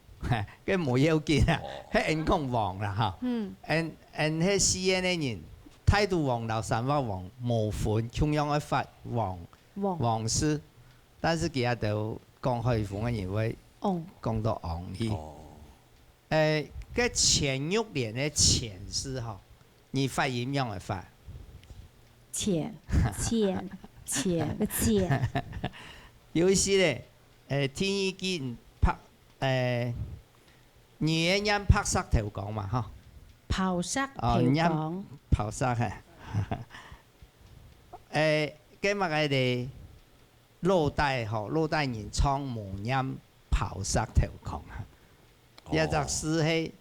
該無要緊啊，哦。該人講王啦哈。嗯。人，人係四縣个人，大肚王摎三畫王無分，共樣愛發王，王。王字。 但是佢兜講海豐个人會講到王去。哦。誒，該錢玉蓮个錢字吼，你發音仰般發？錢。錢。錢。錢。有一些咧，誒，第二句白，誒，你會唸白石頭公嘛，吼？泡石頭公。哦，唸泡石，嘿。誒，該麼个咧？ 老底吼，老底人唱無唸泡石頭公啊。哦。這隻字係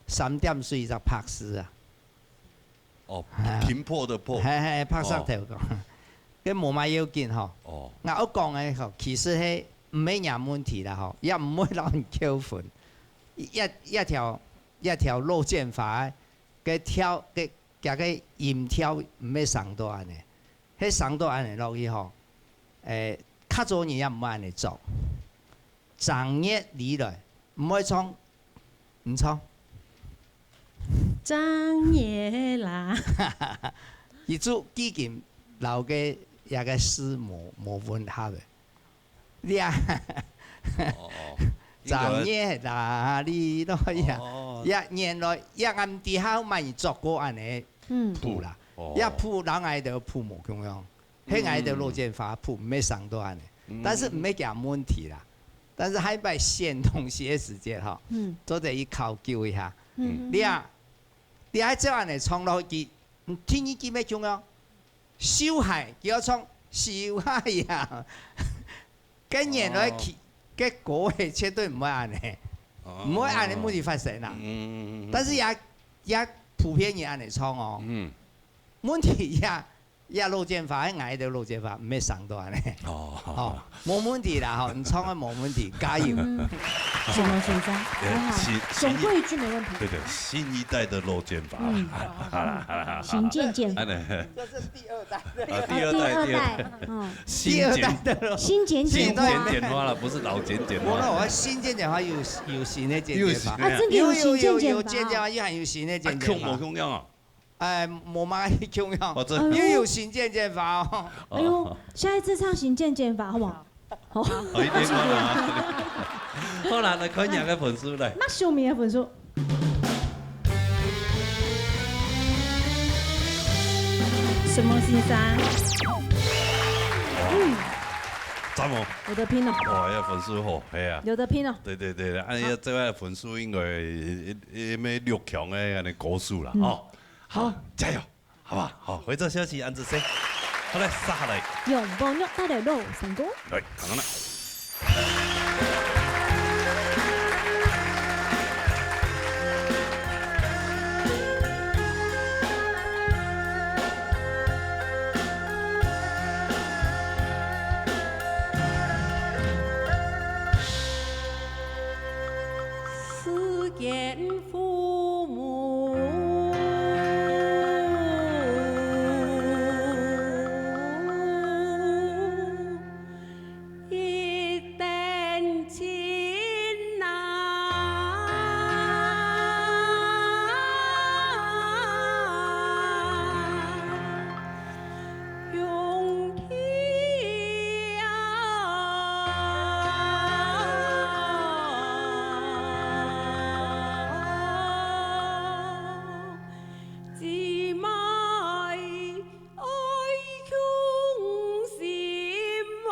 三點水一隻白字啊。哦，啊。平破的破。嘿，嘿，白石頭公。哦。該無麼要緊吼。哦。𠊎愛講个吼，其實係毋係若問題啦吼，也毋會摎你扣分。一，一條，一條老剪花，該調，該，該个音調毋係生到恁呢。 係生到恁呢落去吼，誒，較早人也毋會恁呢做。正月裡來，毋會唱，毋唱。正月啦。佢就既經摎个，這个字無，無混合个。這，哦，哦。正月啦，你都呀，哦。也原來，也暗底下嘛有做過恁呢，嗯。譜啦。哦。也譜，人𠊎兜譜無共樣。 係𠊎兜老剪花譜，毋係生到恁呢。嗯。但是毋係講問題啦。但是下擺選東西个時節吼，嗯。做得去考究一下。嗯。你啊，你還照恁呢唱落去，嗯，第二句乜重要，秀鞋，佢愛唱秀鞋呀。該原來佢，哦。該歌个絕對毋會恁呢，哦。毋會恁呢問題發生啦。嗯，嗯，嗯，嗯。但是也，也普遍人恁呢唱哦。嗯。問題也 也老剪花，𠊎兜老剪花，毋係生到恁呢。哦。哦，無問題啦，吼，你唱个無問題，加油。嗯，什麼先生？呃，還好，新，總歸一句沒問題。對，對，新一代的老剪花。嗯。好啦，好啦，好啦。新剪剪。哎，對。這是第二代的。啊，第二代，第二代，第二代。嗯。新剪，第二代的老，新剪剪花。新剪剪花了，不是老剪剪花。我，我新剪剪花有，有新的剪剪花。有新的。啊，真的有新剪剪花哦。有，有，有，有剪剪花，又還有新的剪剪花。啊，共無共樣啊？ 哎，無麼个共樣，哦，這，又有新剪剪花哦。哎喲，下一次唱新剪剪花好不好？好，好，一定要拿。好啦，來看你个分數來。麥秀敏个分數。什麼先生？嗯，讚哦。有得拼哦。哇，這分數好，係啊。有得拼哦。對對對，哎呀，這个分數應該，呃，呃，六強个恁呢高手啦，嗯。哦。好，好。加油！ 好吧，好，回頭消息，恁仔細。好來，接下來。用寶玉帶來老山歌。來，看看啦。世间 父母一等亲呐，兄弟啊， 姊妹爱兄心啊。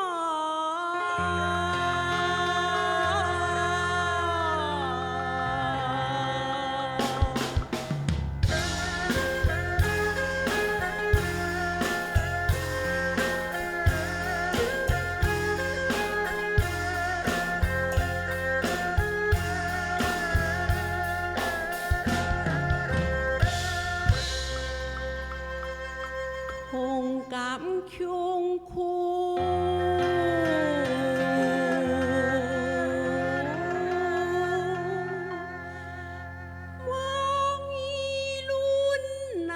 同甘穷苦，望 一轮呐。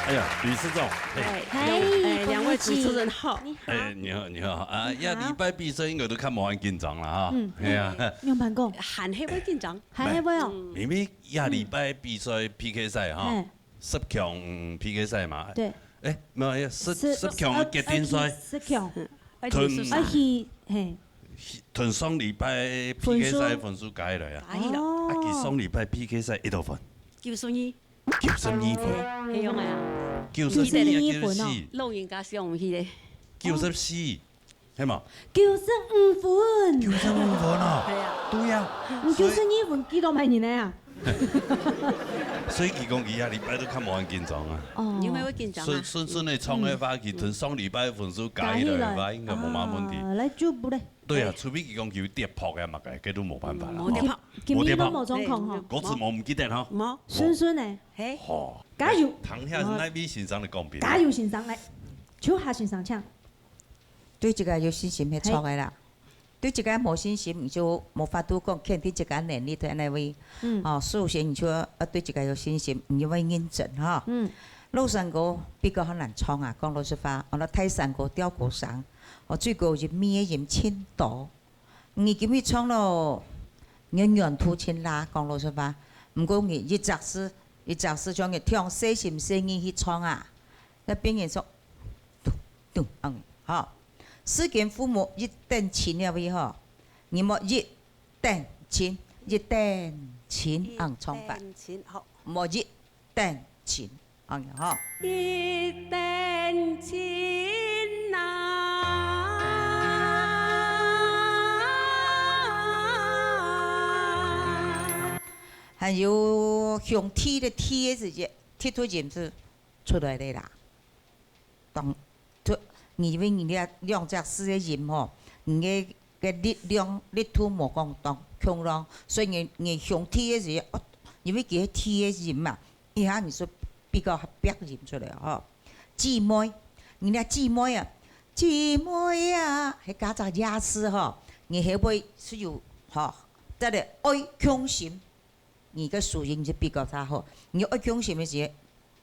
哎呀，理事长，哎，哎，两位主持人好。你好。哎，你好，你好。啊，下礼拜比赛应该都较无恁紧张了哈。嗯。哎呀。用办公。还会紧张？还会哦。因为下礼拜比赛P K赛哈，十强P K赛嘛。对。哎，没有，十，十强个决定赛。十强。同，啊，是，嘿。同上礼拜P K赛分数加起来啊。加起来。啊，佢上礼拜P K赛几多分？九十二。 九十二分。係用个啊。九十二啊，九十四。老人家想毋起咧。九十四，係嘛？九十五分。九十五分啊。係啊。对啊。你九十二分，幾多萬人个啊？所以佢讲佢下禮拜都較無恁紧张啊。哦。因為會緊張啊。順，順順个唱个話，佢同上禮拜分數加起來个話，應該無麼問題。啊，來，就不咧。 對啊，除非佢講佢有跌破个嘛，該，該都無辦法啦。無跌破。今，今日都無狀況吼。歌詞無毋記得吼。無。順順个。嘿。吼。加油。聽下哪位先生个講評。加油，先生，來。秋霞先生，請。對自家有信心係著个啦。嘿。對自家無信心，你就無法度講肯定自家能力在哪位。嗯。哦，首先你就要對自家有信心，你就愛認真哈。嗯。老山歌比較較難唱啊，講老實話，哦，該大山歌調高聲，哦，最高音尾个音盡多。 你今日唱咯，你个軟度盡罅，講老實話。毋過你一隻字，一隻字像你忒細心細意去唱啊，該變成說，嘟，嘟，嗯，吼。世間父母一等親了以後，你莫一等親，一等親，嗯，唱法。一等親，好。莫一等親。 恁樣吼。一等親啊。還有向天个地个地个時節，踢出音就出來了啦。當，就，因為你這兩隻字个音吼，你个个力量，力度無講當強咯。所以你，你用鐵个時，哦，因為佢係鐵个音嘛，一下你就比較白音出來吼。姊妹，你若姊妹啊，姊妹啊，係加隻也字吼，你後背係有吼，再來愛共心。 你个收音就比較較好。你愛共心个時，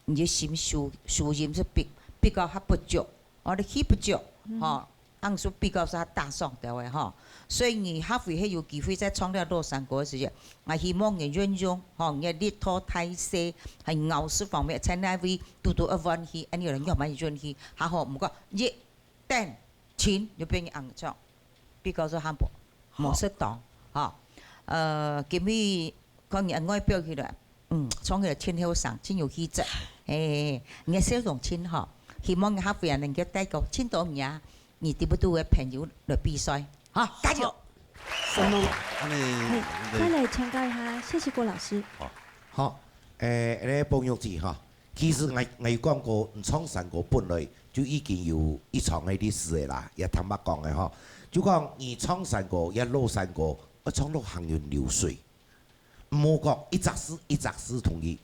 你个心收，收音就比，比較較不足，哦，你氣不足，吼，恁樣就比較較打爽个話，吼。所以你下回係有機會再唱這老山歌个時節，𠊎希望你運用，吼，你个力度大細，還有咬字方面，在哪位堵堵愛彎去，恁樣來慢慢運去，較好。毋過一等 親，就變恁樣唱，比較說還無，無適當，吼。呃，今日看你外表起來，嗯，唱起來真後生，真有氣質，嘿，你个笑容真好，希望你下回啊能夠帶個真多名，你知不知个朋友來比賽，好，加油！什麼？恁樣，嘿，再來請教一下謝世國老師。好，誒，恁樣，彭玉芝吼， 其實𠊎，𠊎有講過，你唱山歌本來就已經有一長个歷史个啦，也坦白講个吼，就講你唱山歌，也老山歌，愛唱到行雲流水，毋好講一隻字一隻字同佢，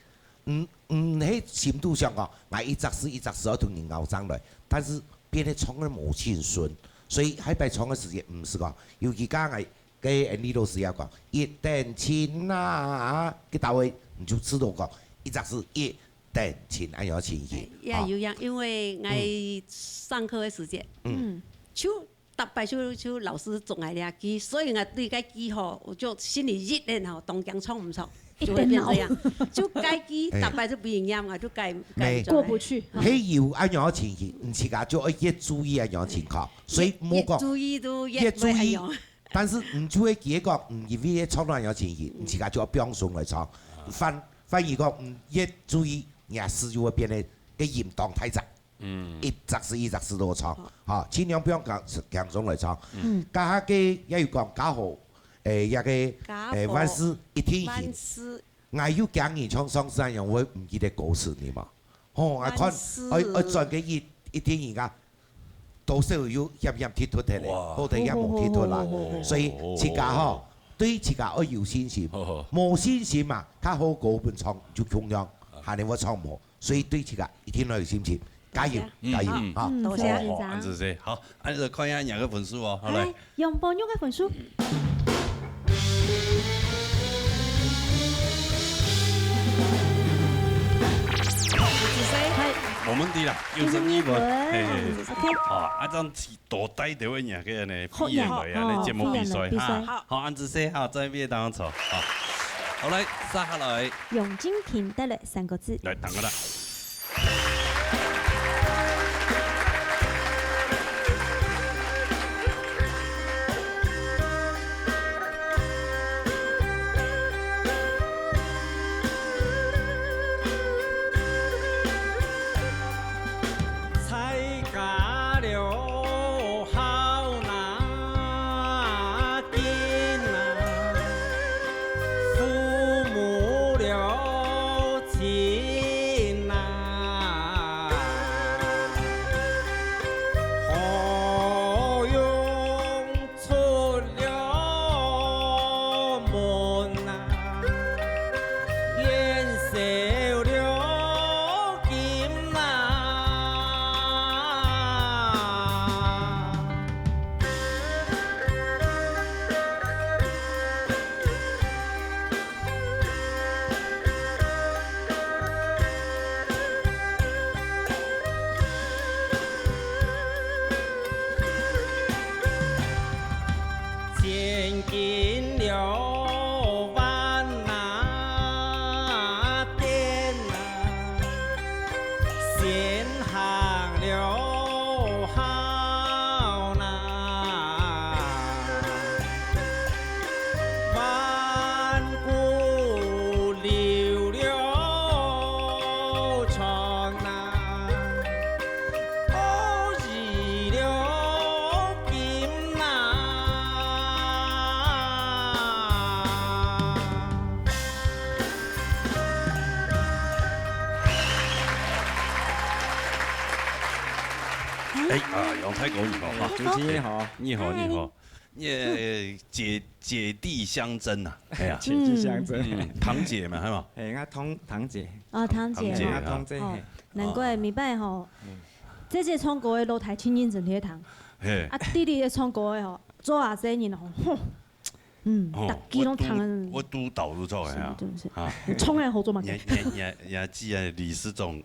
嗯，嗯，係心肚想講，𠊎一隻字一隻字愛同佢咬上來，但是變得唱得無清順，所以下擺唱个時節，毋係講，尤其講𠊎 該Andy老師也講，一等親啊，該到位你就知道講，一隻字一等親，恁樣情形。哎，也有影，因為𠊎上課个時節，嗯。就逐擺就，就老師捉𠊎這句，所以𠊎對該句吼，𠊎就心裡一定吼，當驚唱毋著，就會變這樣。一定哦。就該句，哎。逐擺就毋會念，𠊎就該，該毋著。過不去。係有恁樣情形，你自家就愛越注意恁樣情況，所以莫講，越，越注意就越，越注意。會恁樣。 但是你就會記得講，嗯，因為唱到恁樣情形，你自家就愛放鬆來唱。反，反而講，嗯，越注意，若字就會變得个音當大隻，嗯。一隻字一隻字都唱，吼，盡量放輕，輕鬆來唱。嗯。加下个也有講，加好，誒，這个，加好，誒，萬事一定行。萬事。𠊎有驚你像上次恁樣，會毋記得歌詞，你嘛？吼，𠊎看，萬事。愛，愛轉个一，一定行啊。 多少有險險跌脫忒咧，哇。好得也無跌脫啦。哦。所以自家吼，對自家愛有信心。好，好。無信心嘛，較好歌本唱就共樣，還係會唱無。所以對自家一定要有信心，加油，嗯，加油，嗯。哈。嗯，好，好，謝謝。恁仔細，好，恁仔細看一下你个分數哦，好，來。哎，楊寶玉个分數。 無問題啦，九十二分，嘿，嘿，嘿。OK。啊，恁樣多帶條个人个呢，好，畢業來啊，來節目比賽，好，好，恁仔細，好，在邊當中，好。好，來，接下來。楊金平帶來三個字。來，等下啦。 出了門啊，煙燒了金啊。哎，啊，楊大哥你好，哈。主持人好。你好，你好。呃，姐，姐弟相爭啊，哎呀。姐弟相爭。嗯，堂姐嘛，係嘛？哎，𠊎堂，堂姐。哦，堂姐。堂姐啊。𠊎堂姐，哦，嘿。難怪每擺吼，嗯。姐姐唱歌个老弟親認真聽。嘿。啊，弟弟个唱歌个吼，做阿細人吼，吼。嗯，哦，大家攏聽。我拄，我拄到就著个啊。是，是。啊。唱个好做麼个？也，也，也，也只係理事長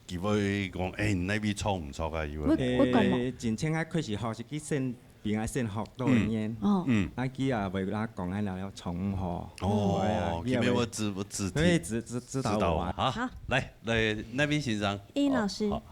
佢會講：「哎，你該位唱毋著啊！」佢會。我，我講嘛。誒，真正愛開始學，係佢先，比𠊎先學多一年。嗯。哦。嗯。啊，佢也會摎𠊎講，哎，了，了，唱毋好。哦，哎呀，佢也會，佢會指，指，所以指，指，指導我啊。指導我。好，好。來，來，那邊先生。殷老師。好，好。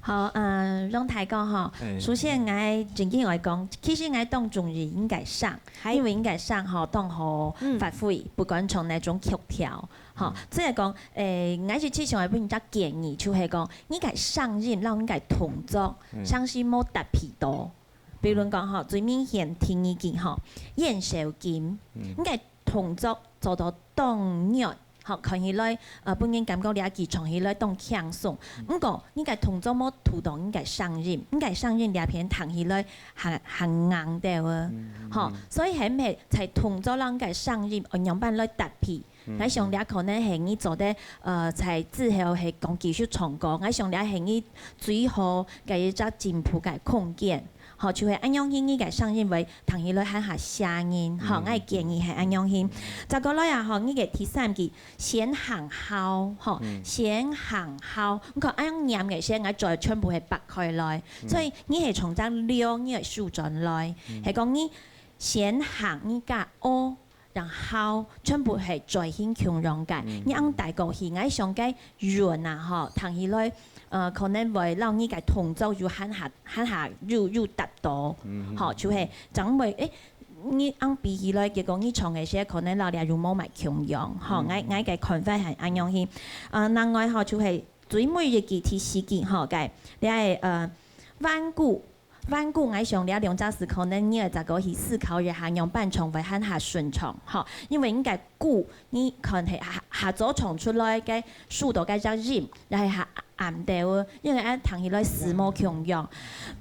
好，嗯，容大哥吼，哎。首先𠊎正經來講，其實𠊎當中意音樂上，嗨。因為音樂上吼，當好發揮，嗯。不管從哪種曲調， 吼，嗯。所以講，誒，𠊎係時常會分人家建議，就係講，你个聲音，摎你个動作，嗯。聲音莫搭配到。比如講吼，最明顯第二句吼，袁小金，嗯。你个動作做到當軟，吼，看起來，呃，分人感覺這句唱起來當輕鬆。嗯。毋過，你个動作莫堵到你个聲音，你个聲音這片聽起來還，還硬兜啊。嗯，嗯，吼，嗯。所以係毋係在動作摎你个聲音，愛仰般來搭配？ 嗯。𠊎想這可能係你做得，呃，在之後係講繼續唱歌。𠊎想這係你最好个一隻進步个空間。吼，就係恁樣，你个聲音會聽起來還較嚇人。吼，嗯。𠊎建議係恁樣。再過來啊，吼，你个第三句，先行好，吼，嗯。先行好。你看恁樣唸个時，𠊎嘴全部係擘開來。嗯。所以你係從這溜，你个手轉來，嗯。係講你先行，你个哦， 然後全部係嘴型共樣个。嗯。你恁樣帶過去，𠊎想該韻啊，吼，聽起來，呃，可能會摎你个動作有還較，還較有，有搭到。嗯。吼，就係正會，誒，你恁樣比起來，結果你唱个時可能摎這有無麼共樣，吼，嗯。𠊎，𠊎个看法係恁樣去。呃，另外吼，就係最尾一句，第四句，吼，該，這个，呃，彎古 彎古，𠊎想這兩隻字可能你愛再過去思考一下，仰般唱會還較順暢，吼。因為你个古，你看係較，較早唱出來个速度个隻音，也係較暗兜，因為恁聽起來字無共樣。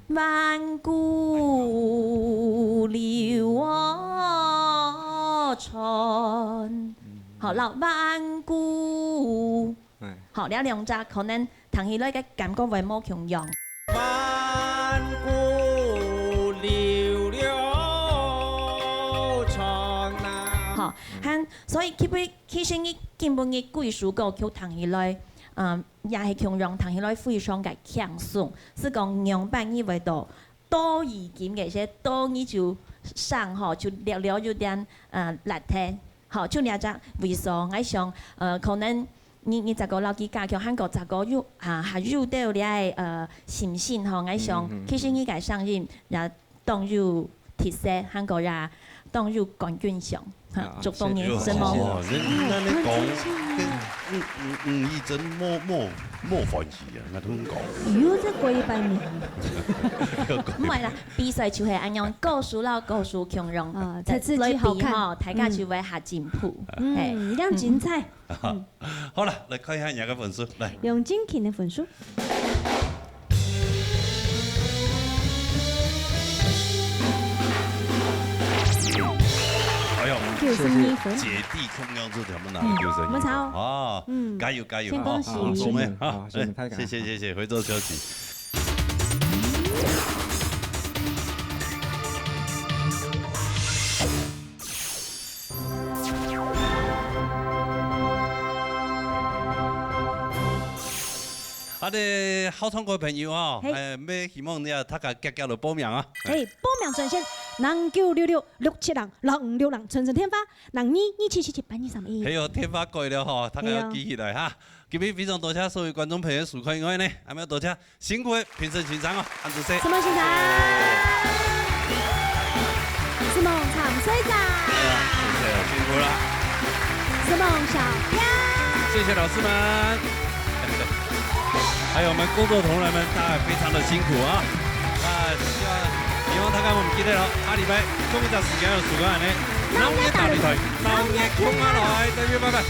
彎古流長，好，摎彎古，哎。好，這兩隻可能聽起來个感覺會無共樣。彎古流長啊。好，還，所以其實，其實你根本你幾首歌曲聽起來，嗯，也係共樣聽起來非常个輕鬆，係講仰般你會到多一點个，係多你就上吼，就略略有點，呃，辣忒。 好，就這隻位所，𠊎想，呃，可能你，你再過摎佢加強，還過再過有，啊，還有兜這个，呃，信心吼，𠊎想，嗯，嗯，嗯。其實你个聲音也當有特色，還過也當有冠軍相，哈，啊，祝福你，謝謝。承蒙。哦，恁，恁樣講，哎，冠軍相。跟，嗯，嗯，嗯，一陣莫，莫，莫歡喜啊，𠊎同你講。又再過一百年。毋會啦，比賽就係恁樣，高手摎高手共樣，啊，才刺激好看。來比吼，大家就會較進步。嗯。嘿。嗯，一樣精彩。 嗯。好了，來看一下你个分數，來。楊金琴个分數。哎呦，九十二分。姐弟共樣，這條不難，嗯，九十二分。我們超。啊，嗯，加油，加油，先恭喜。啊，恭喜。好，恭喜，啊，好，謝謝大家。哎，謝謝，謝謝，回頭休息。 好个，好唱歌个朋友哦，嘿。哎，也希望你啊，大家遽遽來報名啊。哎，報名專線零九六六六七零六五六零，傳真電話零二二七七七八二三一。還有電話過了吼，大家要記起來哈。嘿哦。今日非常多謝所有觀眾朋友收看以外呢，還要多謝 辛苦个評審先生哦，恁仔細。承蒙先生。承蒙參賽者。哎呀，謝謝，辛苦了。承蒙小編。謝謝老師們。還有我們工作同仁們，大家非常的辛苦啊。那希望，希望大家我們記得了，下禮拜同一隻時間有收看呢。鬧熱大擂台，鬧熱共下來，大家拜拜。